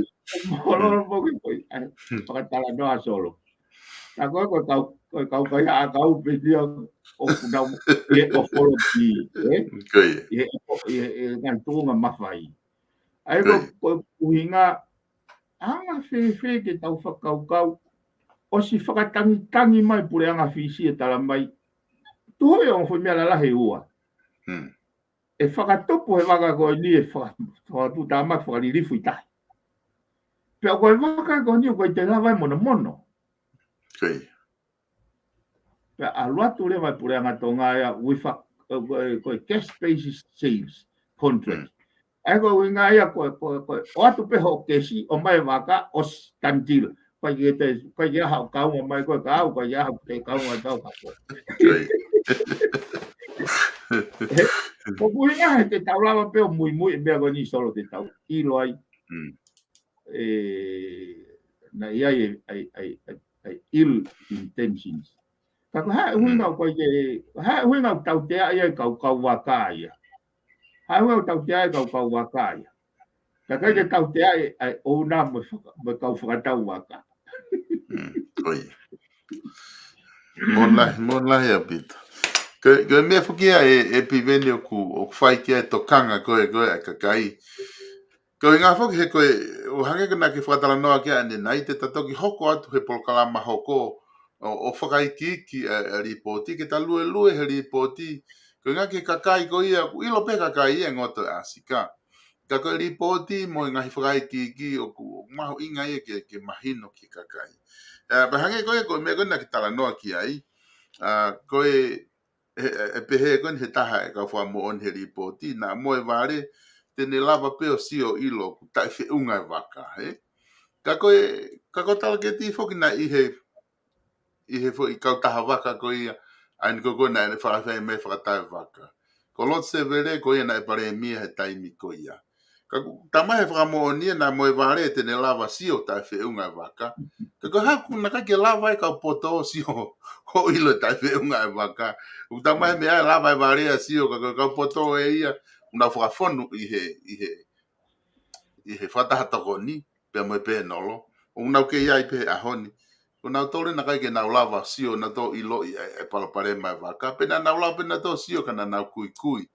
molo, molo, ko e, ʻai, fakatalanoa Solo. Ka ko e, ko e kau, ko e kau kaihaʻa kau pē ia ʻoku nau, ʻi he ʻoholoki, ē? ʻI he, ʻi he, ʻi he ngaahi tuʻunga mafai. ʻA ia ko e, ko e ʻuhinga, anga fēfē ke tau fakakaukau, ʻosi fakatangitangi mai puleʻanga Fisi ʻe tala mai, tuʻu ʻi he ongo foʻi meʻa lalahi ʻe ua. ʻE fakatupu he vaka ko eni e faka-, fakatuʻutāmaki fakalilifu ʻi tahi. Pea ko e vaka ko eni ʻoku ʻikai te lava e monomono. Pea ʻalu atu leva e puleʻanga Tonga ia with a, ʻe, ko e, ko e cash basis sales contract. ʻA ia ko e ʻuhinga ia ko e, ko e, ko e, ʻoatu pē hoʻo kesi, ʻomai e vaka, ʻosi done deal. ʻIkai ke te, ʻikai ke ʻi ai haʻo kaunga mai ko e kau, ʻikai ke ʻi ai haʻo kaunga tau ka ko. ʻE, ko e ʻuhinga he te tau lava pē ʻo muimui e meʻa ko eni Solo te tau ʻilo ai. ʻE, naʻe ʻi ai e, ʻai, ʻai, ʻai, ʻai ill intentions. Ka ko e hā e ʻuhinga ʻoku ʻikai ke, hā e ʻuhinga ʻoku tautea ai e kau kau vaka ia. Hā e ʻuhinga ʻoku tautea ai e kau kau vaka ia. Ka ʻikai ke tautea ai e ʻouna mo e faka-, mo e kau fakatau vaka. Ko ia. Moʻoni lahi, moʻoni lahi ʻaupito. Ko e, ko e meʻa foki ia ʻe, ʻe Piveni ʻoku, ʻoku fai ki ai e tokanga ko ē, ko ē ʻa e kakai. Ko e ʻuhinga foki he ko e, ʻo hangē ko ena ke fakatalanoa ki ai ʻanenai te ta toki hoko atu he polokalama hoko, ʻo, ʻo fakaikiiki ʻa e, ʻa e lipooti, ke ta luelue he lipooti, ko e ʻuhinga ki he kakai ko ia, ʻoku ʻilo pē kakai ia ngoto ʻa Sika. Ka ko e lipooti mo e ngaahi fakaikiiki ʻoku, ʻoku mahuʻinga ia ke, ke mahino ki he kakai. ʻE, pea hangē ko e, ko e meʻa ko ena ke talanoa ki ai, ʻa, ko e, ʻe, ʻe, ʻe pehē ko eni he taha e kau fakamoʻoni he lipooti, naʻa mo e vale, te ne lava pē ʻo sio ʻilo ʻoku taʻefeʻunga e vaka, ē? Ka ko e, ka ko e talaketi foki naʻe ʻi he, ʻi he foʻi kautaha vaka ko ia, ʻa eni ko ē naʻe faʻa fai mai fakatau e vaka. Ko Lord Sevele ko ia naʻe palēmia he taimi ko ia. Ka ʻoku talamai he fakamoʻoni ia naʻa mo e vale te ne lava sio taʻe feʻunga e vaka. Ka ko e hā ʻoku naʻe ʻikai ke lava e kau poto ʻo sio ʻo ʻilo taʻe feʻunga e vaka. ʻOku talamai he meʻa ʻe lava e vale ʻo sio ka ko e kau poto ē ia ʻoku nau fakafonu ʻi he, ʻi he, ʻi he fakataha tokoni pea mo e pēnolo. ʻOku nau kei ʻi ai pē he ʻaho ni. Ko nautolu naʻe ʻikai ke nau lava sio nautolu ʻiloʻi e, e palopalema e vaka. Pea naʻa nau lava pē nautolu sio ka naʻa nau kuikui.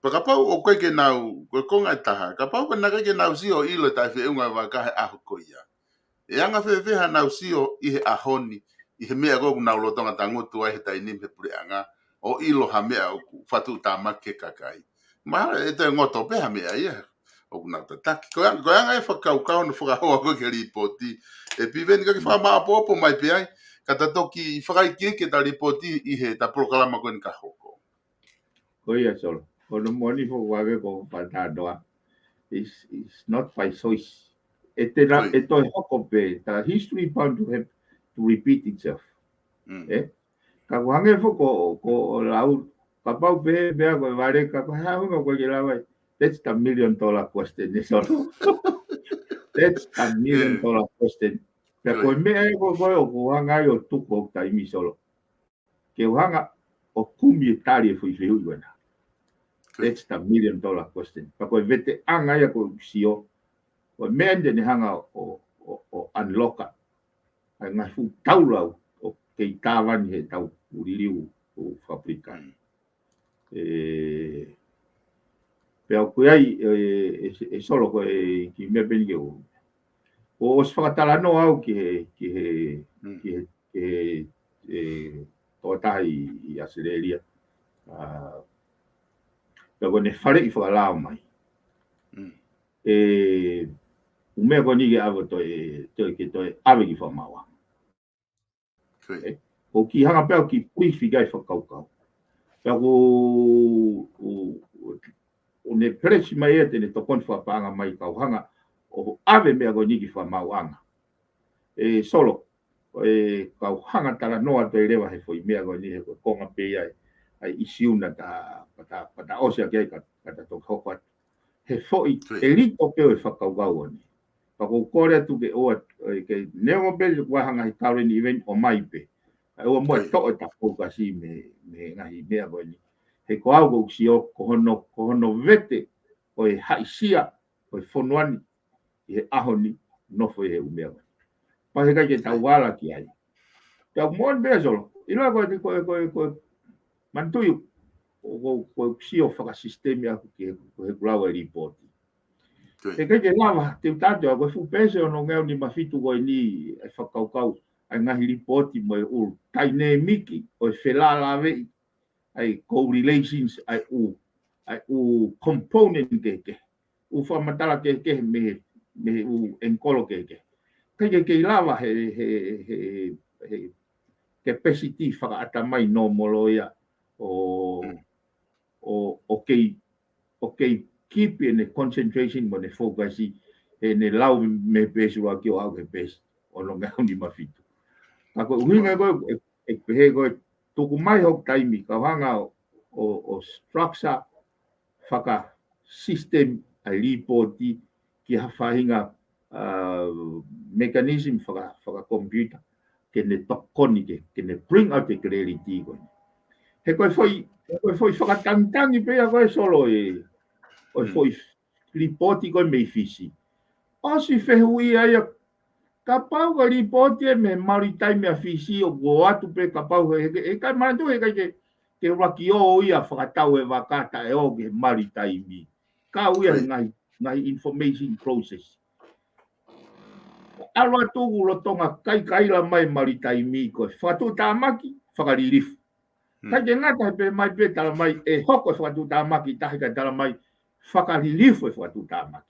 Pea kapau ʻoku ʻikai ke nau, ko e konga ʻe taha, kapau pē naʻe ʻikai ke nau sio ʻilo taʻe feʻunga e vaka he ʻaho ko ia. ʻE anga fēfē haʻanau sio ʻi he ʻaho ni, ʻi he meʻa ko ē ʻoku nau lolotonga tangutu ai he taimi ni he puleʻanga, ʻo ʻilo ha meʻa ʻoku fakatuʻutāmaki ki he kakai. Mahalo ʻe toe ngoto pē ha meʻa ia ʻoku nau tataki. Ko e anga, ko e anga e fakakaukau ʻo e fakahoa ko ē ki he lipooti. ʻE Piveni ka ke fakamāʻopoʻopo mai pē ai, ka ta toki fakaikiiki ʻeta lipooti ʻi heʻeta polokalama ko eni ka hoko. Ko ia Solo. Ko hono moʻoni foki ʻoku ʻikai ko e faʻa tānoa. It's, it's not by choice. ʻE te na, ʻe toe hoko pē, the history bound to have to repeat itself. ʻE? Ka ʻoku hangē foki ko, ko e lau, kapau pē, pea ko e vale, ka ko e hā e ʻuhinga ʻoku ʻikai ke lava ai. That's the million dollar question, ʻe Solo. That's the million dollar question. Pea ko e meʻa ē ko, ko ē ʻoku hanga ai ʻo tuku hoku taimi Solo. Ke u hanga ʻo kumi e tali e foʻi fehuʻi ko ena. That's the million dollar question. Pea ko e veteʻanga ia ʻoku ou sio. Ko e meʻa eni te ne hanga ʻo, ʻo, ʻo unlock ʻa e ngaahi fuʻu taula ʻoku kei tāvani he tau liliu ʻo Fapulika. ʻE, pea ʻoku ʻi ai, ʻe, ʻe, ʻe Solo ko e kiʻi meʻa pē eni ke u. ʻOsi fakatalanoa au ki he, ki he, ki he, ki he, ʻe, tokotaha ʻi, ʻi ʻAositelēlia. ʻA, pea ko ʻene faleʻi fakalao mai. ʻE, ʻū meʻa ko eni ke ʻave toe, toe, ke toe ʻave ki fakamaauʻanga. ʻE, ʻoku kiʻi hanga pē au kiʻi puifi ki ai fakakaukau. Pea ʻoku, ʻo, ʻo, ʻo ne pelesi mai ia te ne tokoni fakapaʻanga mai kau hanga ʻo ʻave meʻa ko eni ki fakamaauʻanga. ʻE Solo, ʻe kau hanga talanoa toe leva he foʻi meʻa ko eni he ko e konga pē ia ʻa e ʻisiu naʻa ta, pata, pata ʻosi ʻaki ai ka, ka ta toki hoko atu. He foʻi ʻelito pē ʻo e fakakaukau ko eni. Pea ʻoku ou kole atu ke ʻoua, ʻe, ke neongo pē ʻoku ʻi ai ha ngaahi current event ʻomai pē. Ka ʻoua muʻa ʻe toʻo ʻeta focus mei, mei he ngaahi meʻa ko eni. He ko au ʻoku ou sio ko hono, ko hono vete ʻo e haʻisia ʻo e fonua ni ʻi he ʻaho ni nofo ʻi he ʻū meʻa ko eni. Pea heʻikai ke tau ala ki ai. Pea ʻoku moʻoni pē Solo. ʻIloa ko e, ko e, ko e, ko e, manatuʻi ʻoku, ʻoku, ʻoku ou sio fakasisitemi ʻaʻaku ki he, ko e heʻeku lau e lipooti. Heʻikai ke lava, te u tala atu, ko e fuʻu peesi ʻe onongeau nima fitu ko eni, ʻa e fakakaukau, ʻa e ngaahi lipooti mo e ʻū tainēmiki ʻo e felālāveʻi, ʻa e correlations, ʻa e ʻū, ʻa e ʻū component kehekehe, ʻū fakamatala kehekehe mei he, mei he ʻū ʻengikolo kehekehe. ʻIkai ke kei lava he, he, he, he capacity fakaʻatamai nōmolo ia ʻo, ʻo, ʻo kei, ʻo kei keep ʻene concentration mo ʻene focus ʻi heʻene lau mei he peesi ʻuluaki ʻo aʻu ki he peesi onongeau nima fitu. Ka ko e ʻuhinga ko ē, ʻe, ʻe pehē ko e tuku mai hoku taimi, kau hanga ʻo, ʻo, ʻo structure fakasisitemi ʻa e lipooti ki ha faʻahinga, ʻa, mechanism faka, fakakomipiuta ke ne tokoni ke, ke ne bring out the clarity ko ē. He ko e foʻi, ko e foʻi fakatangitangi pē ia ko ē Solo ē, ʻo e foʻi lipooti ko ē mei Fisi. ʻOsi fehuʻia ia, kapau ko e lipooti ē mei he maritime ʻa Fisi ʻoku ʻoatu pē kapau he, he, heʻikai manatuʻi heʻikai ke, ke ʻuluaki ō ia fakatau e vaka taʻe ō ki he maritime. Kau ia he ngaahi, ngaahi information process. ʻAlu atu ʻoku lolotonga kaikaila mai maritime ko e fakatuʻutāmaki, fakalilifu. ʻIkai ke ngata he pehē mai pē talamai ʻe hoko e fakatuʻutāmaki taha ka talamai fakalilifu e fakatuʻutāmaki.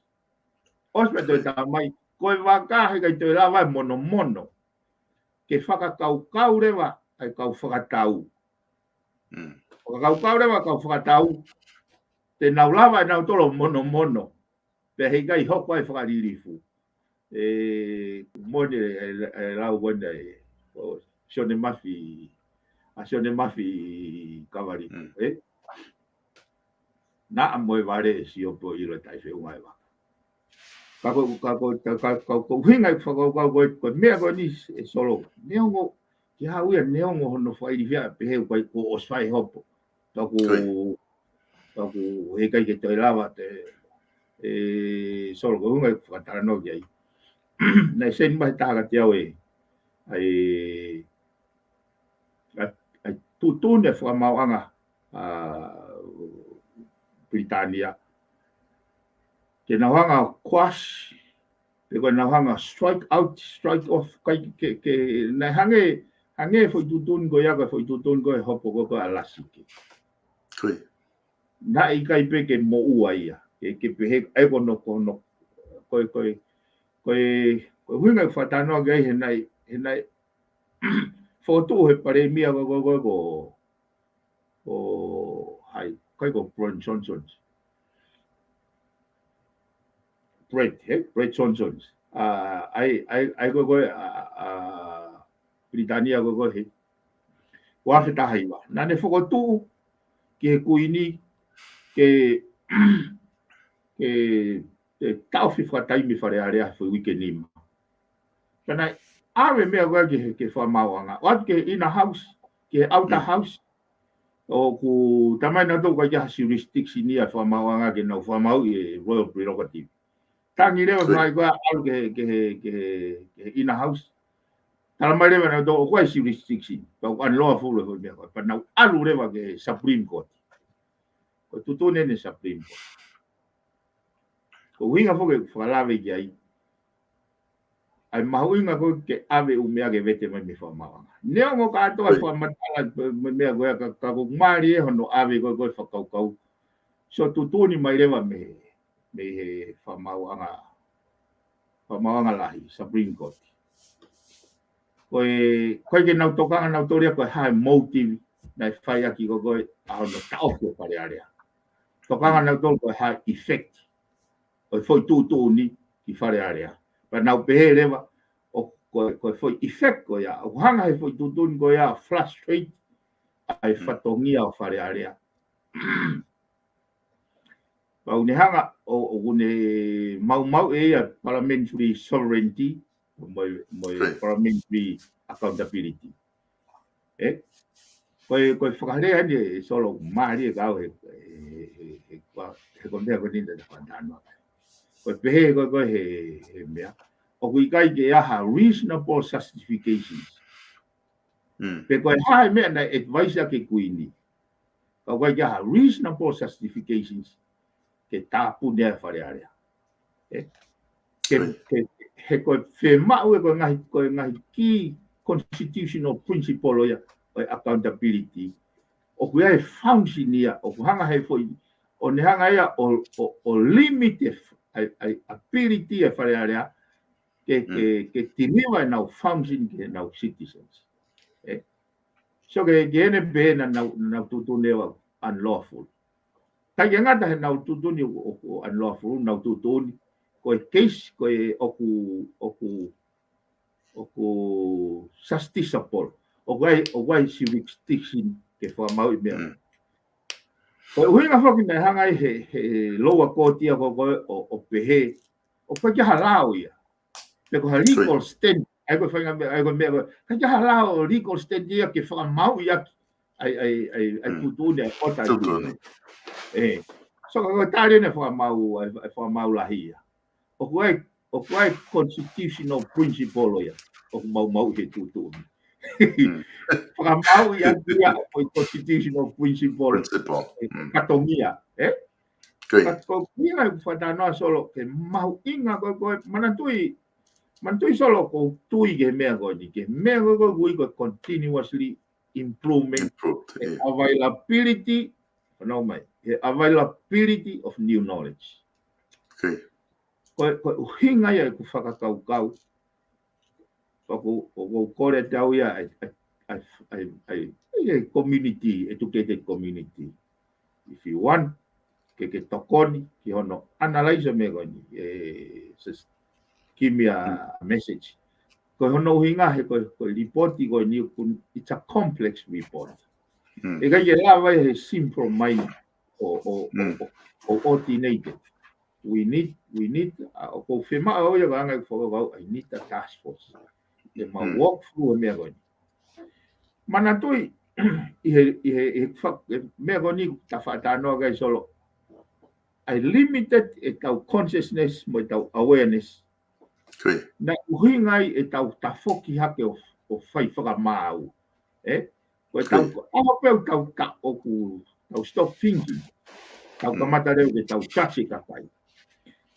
ʻOsi pē toe talamai, ko e vaka heʻikai toe lava e monomono. Ke fakakaukau leva ʻa e kau fakatau. Fakakaukau leva kau fakatau, te nau lava ʻe nautolu ʻo monomono. Pea heʻikai hoko ai fakalilifu. ʻE, moʻoni e, e, e lau ko ena ʻe, ʻo Sione Mafi, ʻa Sione Mafi Kavalipo, ē? Naʻa mo e vale ʻe sio pē ʻo ʻilo e taʻefeʻunga e vaka. Ka ko, ka ko, ka, ka, ka ko e ʻuhinga e fakakaukau ko e, ko e meʻa ko eni ʻe Solo. Neongo, ke hau ia neongo hono fakailifia pehē ʻoku ʻikai ko ʻosi fai hopo. Ka ko, ka ko heʻikai ke toe lava te, ʻe Solo ko e ʻuhinga e fakatalanoa ki ai. Naʻe send mai taha kiate au ē. ʻAi, ʻai, ʻai tuʻutuʻuni e fakamaauʻanga ʻa Pilitānia. Ke nau hanga ʻo quash, pe ko e nau hanga strike out, strike off, kai ke, ke, naʻe hangē, hangē foʻi tuʻutuʻuni ko ia, ko e foʻi tuʻutuʻuni ko e hopo ko, ko ʻa Lasike. Naʻe ʻikai pē ke moʻua ia. Ke, ke pehē, ʻai ko hono, ko hono, ko e, ko e, ko e, ko e ʻuhinga e fakatalanoa ki ai he naʻe, he naʻe, fokotuʻu he palēmia ko, ko, ko, ko, hai, kai ko Brett Johnson. Brett, he? Brett Johnson. ʻA, ʻai, ʻai, ʻai ko, ko, ʻa, ʻa, Pilitānia ko, ko he. Ua afe taha hiva. Naʻa ne fokotuʻu ki he Kuini ke, ke, ke taʻofi fakataimi Fale Alea he foʻi uike nima. Pea naʻe ʻave meʻa ko ē ki he, ki he fakamaauʻanga. ʻO atu ki he inner house, ki he outer house. ʻOku talamai nautolu ʻoku ʻikai ha jurisdiction ia fakamaauʻanga ke nau fakamaauʻi e royal prerogative. Tangi leva mai ko ē ʻalu ki he, ki he, ki he, ki he inner house. Talamai leva nautolu ʻoku ʻikai jurisdiction. Pea ʻoku unlawful e foʻi meʻa ko ē. Pea nau ʻalu leva ki he Supreme Court. Ko e tuʻutuʻuni eni Supreme Court. Ko e ʻuhinga foki e fakalave ki ai. ʻAi mahuʻinga ko ē ke ʻave ʻū meʻa ke vete mai mei he fakamaauʻanga. Neongo kātoa e fakamatala, me, meʻa ko ē ka, ka ʻoku mālie hono ʻave ko ē, ko e fakakaukau. So tuʻutuʻuni mai leva mei he, mei he fakamaauʻanga, fakamaauʻanga lahi, Supreme Court. Ko e, ʻoku ʻikai ke nau tokanga nautolu ia ko e hā e motive naʻe fai ʻaki ko ē, ko ē, ʻa hono taʻofi ʻo Fale Alea. Tokanga nautolu ko e hā e effect ʻo e foʻi tuʻutuʻuni ki Fale Alea. Pea nau pehē leva, ʻo ko e, ko e foʻi effect ko ia, ʻoku hanga he foʻi tuʻutuʻuni ko ia ʻo frustrate ʻa e fatongia ʻo Fale Alea. Pea ʻoku ne hanga, ʻo, ʻoku ne maumauʻi ʻe ia parliamentary sovereignty, mo e, mo e parliamentary accountability. Ē? Ko e, ko e fakalea eni ʻe Solo mālie ka au he, he, he, he, kua, he ko e meʻa ko eni naʻa ta fakatalanoa. Ko e pehē ko e, ko e he, he meʻa. ʻOku ʻikai ke ʻi ai ha reasonable justifications. Pe ko e hā e meʻa naʻe advise ʻaki e Kuini. Ka ʻoku ʻikai ke ʻi ai ha reasonable justifications ke tāpuni ʻa Fale Alea. Ē? Ke, ke, he ko e fiemaʻu ē ko e ngaahi, ko e ngaahi key constitutional principle ʻo ia, ʻo e accountability. ʻOku ʻi ai e function ia, ʻoku hanga he foʻi, ʻo ne hanga ia ʻo, ʻo, ʻo limit e, ʻa e, ʻa e ability ʻa Fale Alea, ke, ke, ke deliver ʻenau function ki heʻenau citizens. Ē? So ke, ke ʻene pehē naʻa nau, nau tuʻutuʻuni ʻo unlawful. ʻIkai ke ngata heʻenau tuʻutuʻuni ʻo, ʻo, ʻo unlawful, nau tuʻutuʻuni. Ko e case, ko e ʻoku, ʻoku, ʻoku justiciable. ʻOku ʻi ai, ʻoku ʻi ai jurisdiction ke fakamaauʻi meʻa. Ko e ʻuhinga foki naʻe hanga ai he, he lower court ia ko, ko, ʻo, ʻo pehē, ʻoku ʻikai ke ʻi ai ha lao ia. Pe ko ha legal stand, ʻai ko e faʻahinga meʻa, ʻai ko e meʻa ko e, ʻikai ke ʻi ai ha lao legal stand ia ke fakamaauʻi ʻaki ʻa e, ʻa e, ʻa e, ʻa e tuʻutuʻuni ʻa e ʻota ʻi. Ē. So ka ko e tali eni ʻa e fakamaau, ʻa e, ʻa e fakamaau lahi ia. ʻOku ʻi ai, ʻoku ʻi ai constitutional principle ia. ʻOku maumauʻi he tuʻutuʻuni. Fakamaauʻi ʻaki ia ʻa e constitutional principle. Ē, fatongia, ē? Ka ko e ʻuhinga ʻeku fakatalanoa Solo, ke mahuʻinga ko e, ko e, manatuʻi, manatuʻi Solo ʻoku ou tui ki he meʻa ko eni, ki he meʻa ko e, ko e ui ko e continuously improvement, he availability, fanau mai, he availability of new knowledge. Ko e, ko e ʻuhinga ia ʻeku fakakaukau, ʻoku, ʻoku ou kole atu au ia ʻa e, ʻa e, ʻa e, ʻa e, ʻa e community, educated community. If you want, ke, ke tokoni ki hono analyze meʻa ko eni, ē, just give me a message. Ko hono ʻuhinga he ko e, ko e lipooti ko eni ʻoku, it's a complex report. ʻIkai ke lava he simple mai ʻo, ʻo, ʻo, ʻo, ʻo coordinate. We need, we need, ʻa, ʻoku ou fiemaʻu au ia ko e anga ʻeku fakakaukau, I need a task force. Ke mau walk through e meʻa ko eni. Manatuʻi, ʻi he, ʻi he, ʻi he fa-, e meʻa ko eni ʻoku ta faʻa talanoa ki ai Solo. ʻA e limited ʻetau consciousness mo ʻetau awareness. Naʻe ʻuhinga ai ʻetau tafoki hake ʻo, ʻo fai fakamaau. ʻE? Ko ʻetau, ʻaho pē ʻoku tau ta-, ʻoku tau stop thinking. Tau kamata leva ke tau judge e kakai.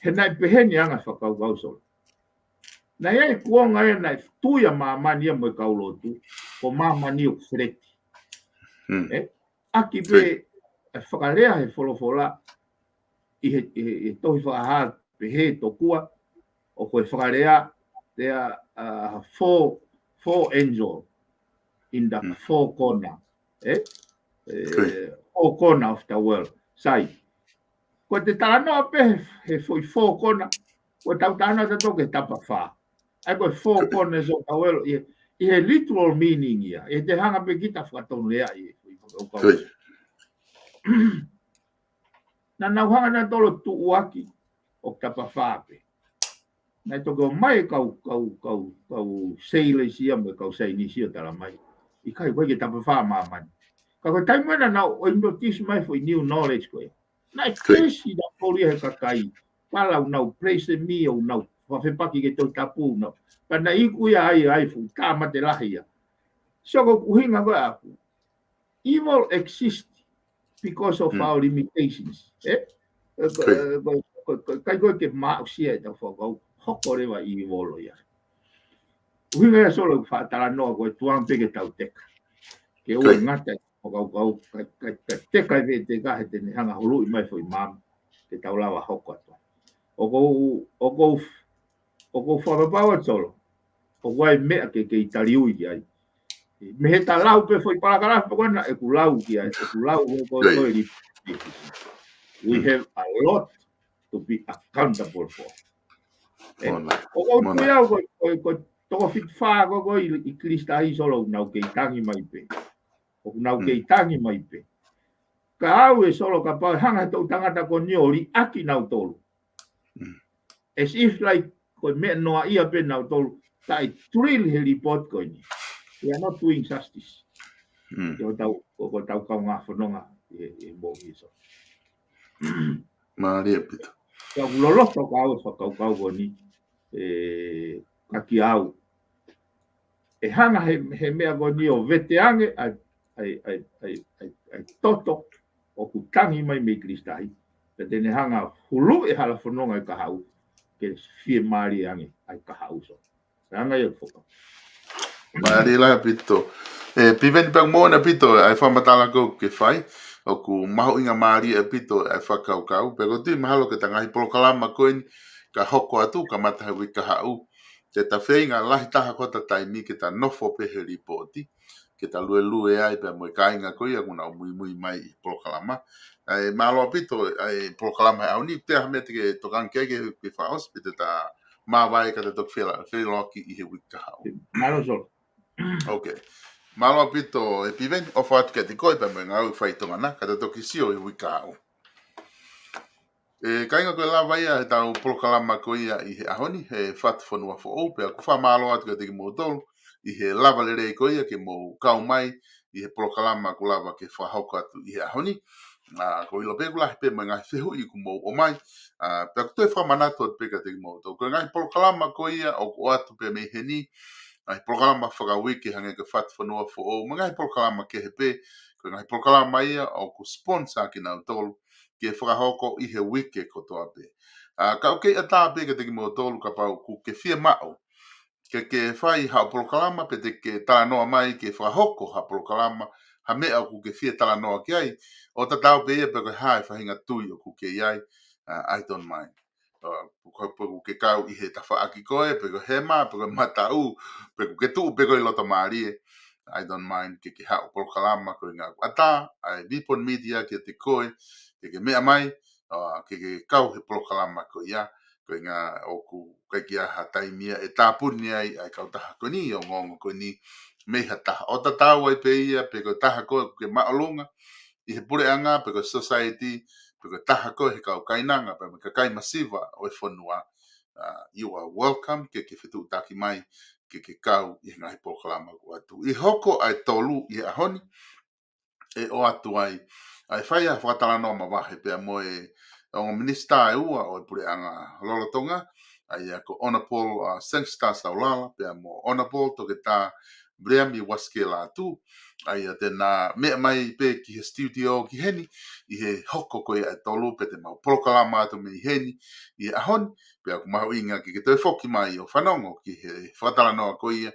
He naʻe pehē ni anga fakakaukau Solo. Naʻe ʻi ai e kuonga ia naʻe tui ʻa māmani ia mo e kau lotu, ko māmani ʻoku feleti. ʻE? ʻAki pē e fakalea he folofola, ʻi he, ʻi he, ʻi he tohi Fakahā pehē tokua, ʻoku ʻi ai e fakalea, there are four, four angel in the four corner. ʻE? ʻE, four corner of the world. Sai. Ko ʻete talanoa pē he, he foʻi four corner, ko ʻetau talanoa tautolu ki he tapafā. ʻA ia ko e four corners of the world, ʻi he, ʻi he literal meaning ia. ʻE te hanga pē kita fakatonuleaʻi e foʻi fakakaukau. Naʻa nau hanga nautolu ʻo tuʻuaki ʻo tapafā pē. Naʻe toki ʻomai e kau, kau, kau, kau sailors ia mo e kau saienisi ʻo talamai, ʻikai, ʻoku ʻikai ke tapafā māmani. Ka ko e taimi ena naʻa nau ʻo introduce mai foʻi new knowledge ko ē. Naʻe kesi nautolu ia he kakai. Pea ʻoku nau praise me, ʻoku nau fakafepaki ki he Tohi Tapu, nau. Ka naʻe iku ia ai, ai fuʻu tāmate lahi ia. So ko e ʻuhinga ko ē ʻaku. Evil exists because of our limitations. ʻE? ʻE, ko, ʻe, ko, ko, ko, ʻikai ko ē ke maʻusia ʻetau fakakaukau, hoko leva e evil ia. ʻUhinga ia Solo ʻeku faʻa talanoa ko e tuʻunga pē ke tau teka. Ke ʻoua ʻe ngata e fakakaukau, ka, ka, ka teka e veʻeteka he te ne hanga huluʻi mai foʻi maama, ke tau lava hoko atu. ʻOku ou, ʻoku ou, ʻoku ou fakapapau atu Solo. ʻOku ʻi ai e meʻa ke, ke taliui ki ai. Mei he ta lau pē foʻi palakalafi ko ena ʻeku lau ki ai, ʻeku lau ko, ko, ko e li-, we have a lot to be accountable for. ʻE, ʻoku ou tui au ko, ko, ko e toko fitu fā ko, ko ē ʻi, ʻi Kalisitahi Solo ʻoku nau kei tangi mai pē. ʻOku nau kei tangi mai pē. Ka au ē Solo kapau ʻe hanga he toʻu tangata ko eni ʻo liʻaki nautolu. As if like, ko e meʻa noaʻia pē nautolu, taʻe drill he report ko eni. We are not doing justice. Ko ʻetau, ko, ko ʻetau kaungā fononga ʻi he, ʻi he moʻui Solo. Mālie ʻaupito. Ka ʻoku loloto ka au e fakakaukau ko eni, ʻe, ka ki au. ʻE hanga he, he meʻa ko eni ʻo vete ange ʻa e, ʻa e, ʻa e, ʻa e, ʻa e, ʻa e toto ʻoku tangi mai mei Kalisitahi. Pea te ne hanga huluʻi e hala fononga e kahaʻu, ke fiemālie ange ʻa e kahaʻu Solo. Hanga ia foka. Mālie lahi ʻaupito. ʻE, Piveni pea mo na ʻaupito, ʻa e fakamatala ko ē ʻoku ke fai, ʻoku mahuʻinga mālie ʻaupito ʻa e fakakaukau, pea ʻoku ou tui mahalo ko e ngaahi polokalama ko eni, ka hoko atu, kamata he uike kahaʻu. Te ta feinga lahi taha ko ē ʻeta taimi ke ta nofo pē he lipooti, ke ta luelue ai pea mo e kāinga ko ia ʻoku nau muimui mai ʻi he polokalama. ʻA e mālō ʻaupito, ʻa e polokalama he ʻaho ni, pea ha meʻa te ke tokanga ki ai ke, ke fakaʻosi, pe te ta māvae ka ta toki fela-, feʻiloaki ʻi he uike kahaʻu. Mālō Solo. Ok. Mālō ʻaupito, ʻe Piveni, ʻofa atu kiate koe pea mo e ngāue fai Tonga na, ka ta toki sio ʻi he uike kahaʻu. ʻE, kāinga ko e lava ia ʻetau polokalama ko ia ʻi he ʻaho ni, he Fatu Fonua Foʻou, pea ʻoku ou fakamālō atu kiate kimoutolu, ʻi he lava lelei ko ia ke mou kau mai, ʻi he polokalama ʻoku lava ke fakahoko atu ʻi he ʻaho ni. ʻA, ʻoku ou ʻilo pē ʻoku lahi pē mo e ngaahi fehuʻi ʻoku mou ʻomai, ʻa, pea ʻoku ou toe fakamanatu atu pē kiate kimoutolu. Ko e ngaahi polokalama ko ia ʻoku ʻoatu pē mei heni, ngaahi polokalama fakauike hangē ko e Fatu Fonua Foʻou, mo e ngaahi polokalama kehe pē, ko e ngaahi polokalama ia ʻoku sponsor kinautolu, ke fakahoko ʻi he uike kotoa pē. ʻA, ka ʻoku kei ʻatā pē kiate kimoutolu kapau ʻoku ke fiemaʻu ke, ke fai haʻo polokalama, pe te ke talanoa mai ke fakahoko ha polokalama, ha meʻa ʻoku ke fie talanoa ki ai, ʻo tatau pē ia pe ko e hā e faʻahinga tui ʻoku ke ʻi ai, ʻa, I don't mind. ʻA, pe ko, pe ʻoku ke kau ʻi he tafaʻaki ko ē, pe ko e hema, pe ko e mataʻu, pe ʻoku ke tuʻu, pe ko e loto mālie, I don't mind ke, ke haʻu polokalama ko e ngāue ʻatā ʻa e Vipon Media kiate koe, ke, ke meʻa mai, ʻa, ke, ke kau he polokalama ko ia, Ko e ʻuhinga ʻoku ʻikai ke ʻi ai ha taimi ia ʻe tāpuni ai ʻa e kautaha ko eni, ongoongo ko eni mei ha taha. ʻO tatau ai pē ia pe ko e taha koe ʻoku ke māʻolunga ʻi he puleʻanga, pe ko e society, pe ko e taha koe he kau kainanga, pe mo e kakai masiva ʻo e fonua, uh, you are welcome ke ke fetuʻutaki mai ke ke kau ʻi he ngaahi polokalama ʻoku ʻoatu. ʻI he hoko ʻa e tolu ʻi he ʻaho ni, ʻe ʻoatu ai ʻa e fai ʻa e fakatalanoa mavahe pea mo e ongo minisitā ʻe ua ʻo e puleʻanga lolotonga, ʻa ia ko Honourable, uh, Sangster Saulala pea mo Honourable Toketā Viliami Uasike Lātū, ʻa ia te na meʻa mai pē ki he studio ki heni ʻi he hoko ko ia ʻa e tolu, pea te mau polokalama atu mei heni ʻi he ʻaho ni, pea ʻoku mahuʻinga ke ke toe foki mai ʻo fanongo ki he fakatalanoa ko ia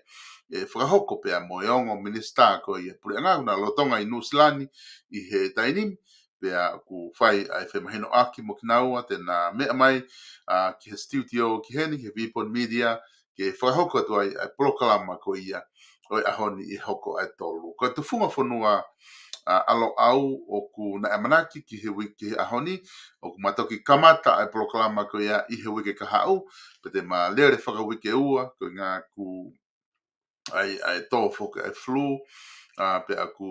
ʻe fakahoko pea mo e ongo minisitā ko ia puleʻanga ʻoku na lolotonga ʻi Nuʻusila ni ʻi he taimi ni, pea ʻoku fai ʻa e femahinoʻaki mo kinaua te na meʻa mai, uh, ki he studio ki heni, ki he Vipon Media, ke fakahoko atu ai ʻa e polokalama ko ia ʻo e ʻaho ni ʻi he hoko ʻa e tolu. Ko e tufunga fonua, uh, ʻa Loʻau ʻoku na ʻamanaki ki he uike, ki he ʻaho ni, ʻoku ma toki kamata ʻa e polokalama ko ia ʻi he uike kahaʻu, pea te ma lele fakauike ua, ko e ʻuhinga ʻoku ʻi ai ʻa e tō foki ʻa e flu, uh, pea ʻoku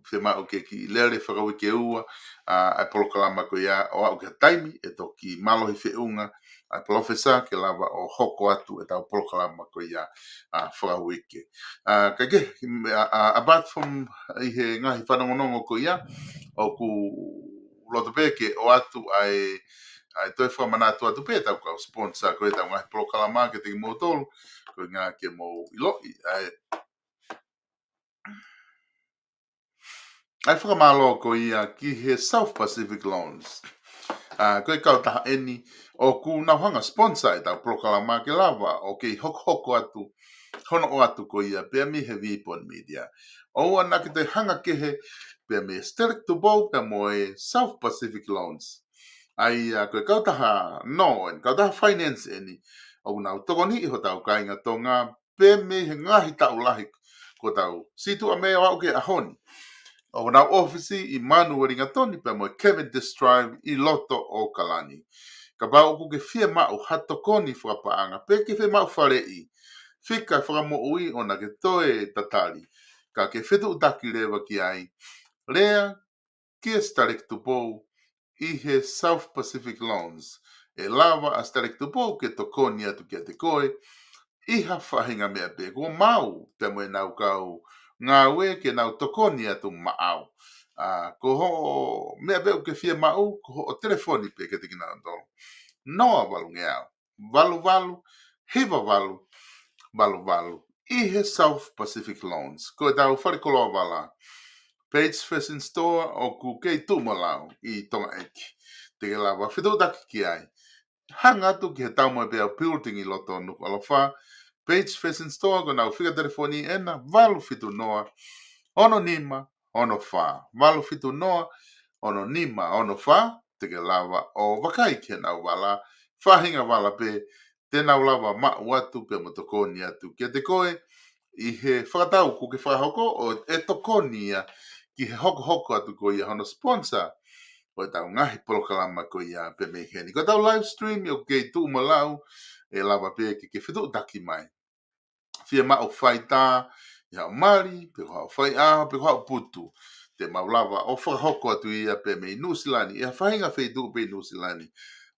fiemaʻu ke kiʻi lele fakauike ua, uh, ʻa e polokalama ko ia ʻo aʻu ki he taimi ʻe toki mālohi feʻunga ʻa e palōfesa ke lava ʻo hoko atu ʻetau polokalama ko ia, uh, fakauike. Uh, ka ke, uh, uh, apart from ʻi he ngaahi fanongonongo ko ia, ʻoku loto pē ke ʻoatu ʻa e, ʻa e toe fakamanatu atu pē ʻetau kau sponsor ko ʻetau ngaahi polokalama kiate kimoutolu, ko e ʻuhinga ke mou ʻiloʻi ʻa e, ʻa e fakamālō ko ia ki he South Pacific Loans. Uh, ko e kautaha eni ʻoku nau hanga sponsor ʻetau polokalama ke lava ʻo kei hokohoko atu hono ʻoatu ko ia pea mei he Vipon Media. ʻOua naʻa ke toe hanga kehe pea mei Stelek Tupou pea mo e South Pacific Loans. ʻA ia ko e kautaha nō eni, kautaha finance eni ʻoku nau tokoniʻi hotau kāinga Tonga pea mei he ngaahi taʻu lahi kuo tau situʻa mei ai ʻo aʻu ki he ʻaho ni. ʻOku nau ʻōfisi ʻi Manu Uelingatoni pea mo e Cavendish Drive ʻi loto ʻAokalani. Kapau ʻoku ke fiemaʻu ha tokoni fakapaʻanga pe ke fiemaʻu faleʻi, fika fakamoʻui ʻoua naʻa ke toe tatali, ka ke fetuʻutaki leva ki ai, lea kia Stelek Tupou ʻi he South Pacific Loans. ʻE lava ʻa Stelek Tupou ke tokoni atu kiate koe ʻi ha faʻahinga meʻa pē kuo maʻu pea mo ʻenau kau ngāue ke nau tokoni atu maʻau. Uh, ko hoʻo meʻa pē ʻoku ke fiemaʻu, ko hoʻo telefoni pē kiate kinautolu. Noa valu ngeau, valu valu, hiva valu, valu valu. ʻI he South Pacific Loans, ko ʻetau fale koloa vala, Page Fashion Store, ʻoku kei tuʻumalau ʻi Tongaʻeiki. Te ke lava fetuʻutaki ki ai. Hanga atu ki he Taumoepeau Building ʻi loto Nukuʻalofa. Page Fashion Store, ko ʻenau fika telefoni ʻena, valu fitu noa, ono nima, ono fā. Valu fitu noa, ono nima, ono fā. Te ke lava ʻo vakai ki heʻenau vala, faʻahinga vala pē te nau lava maʻu atu pea mo tokoni atu kiate koe ʻi he fakatau ʻoku ke fakahoko, ʻo ʻe tokoni ia ki he hokohoko atu ko ia hono sponsor ʻo ʻetau ngaahi polokalama ko ia pea mei heni. Ko ʻetau live stream ʻoku kei tuʻumalau, ʻe lava pē ke ke fetuʻutaki mai. Fiemaʻu faitā ʻi haʻo mali, pe ko haʻo faiʻaho, pe ko haʻo putu, te mau lava ʻo fakahoko atu ia pea mei Nuʻusila ni, ʻi ha faʻahinga feituʻu pē ʻi Nuʻusila ni.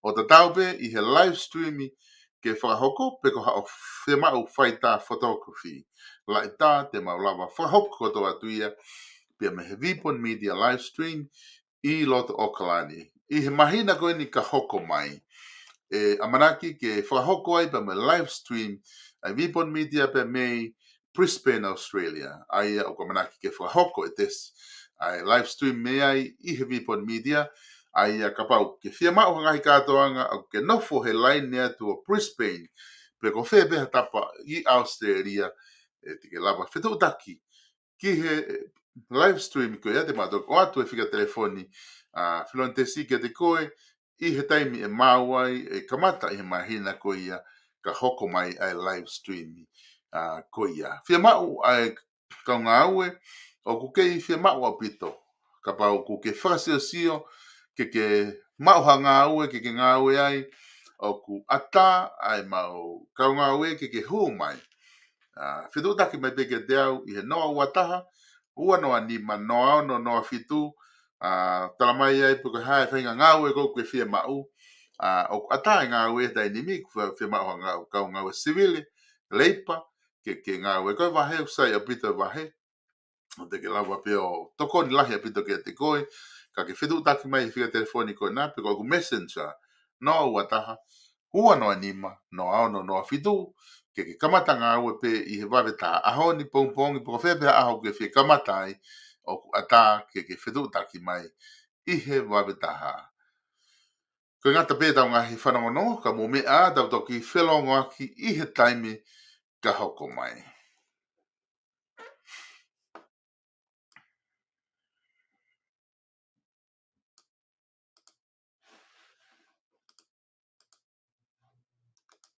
ʻO tatau pē ʻi he live stream ke fakahoko, pe ko haʻo fiemaʻu faitā photography, laʻitā, te mau lava fakahoko kotoa atu ia pea mei he Vipon Media live stream ʻi loto ʻAokalani. ʻI he māhina ko eni ka hoko mai, ʻe ʻamanaki ke fakahoko ai pea mo e live stream ʻa e Vipon Media pea mei Brisbane, Australia. ʻA ia ʻoku ʻamanaki ke fakahoko ʻe Tesi ʻa e live stream mei ai ʻi he Vipon Media. ʻA ia kapau ke fiemaʻu ha ngaahi kātoanga ʻoku ke nofo he laine atu ʻo Brisbane, pe ko fē pē ha tapa ʻi Australia, ʻe te ke lava fetuʻutaki ki he live stream ko ia, te mau toki ʻoatu e fika telefoni, uh, Filoni Tesi kiate koe ʻi he taimi ʻe maʻu ai, ʻe kamata ʻi he māhina ko ia ka hoko mai ʻa e live stream, uh, ko ia. Fiemaʻu ʻa e kau ngāue ʻoku kei fiemaʻu ʻaupito. Kapau ʻoku ke fakasiosio ke ke maʻu ha ngāue ke ke ngāue ai, ʻoku ʻatā ʻa e mau kau ngāue ke ke hū mai. ʻA, fetuʻutaki mai pē kiate au ʻi he noa ua taha, ua noa nima, noa ono, noa fitu, ʻa, tala mai ai pe ko e hā e faʻahinga ngāue ʻoku ke fiemaʻu. ʻA, ʻoku ʻatā e ngāue he taimi ni, ʻoku fie-, fiemaʻu ha ngāue, kau ngāue sivile, leipa, ke, ke ngāue. Ko e vahe, ʻoku sai ʻaupito e vahe. ʻOku te ke lava pē ʻo tokoni lahi ʻaupito kiate koe, ka ke fetuʻutaki mai he fika telefoni ko ena, pe ko ʻeku messenger, noa ua taha, ua noa nima, noa ono, noa fitu, ke ke kamata ngāue pē ʻi he vave taha ʻaho ni pongipongi, pe ko fē pē ʻaho ʻoku ke fie kamata ai, ʻoku ʻatā ke ke fetuʻutaki mai ʻi he vave taha. Ko e ngata pē ʻetau ngaahi fanongonongo, ka mou meʻa ā tau toki felōngoaki ʻi he taimi ka hoko mai.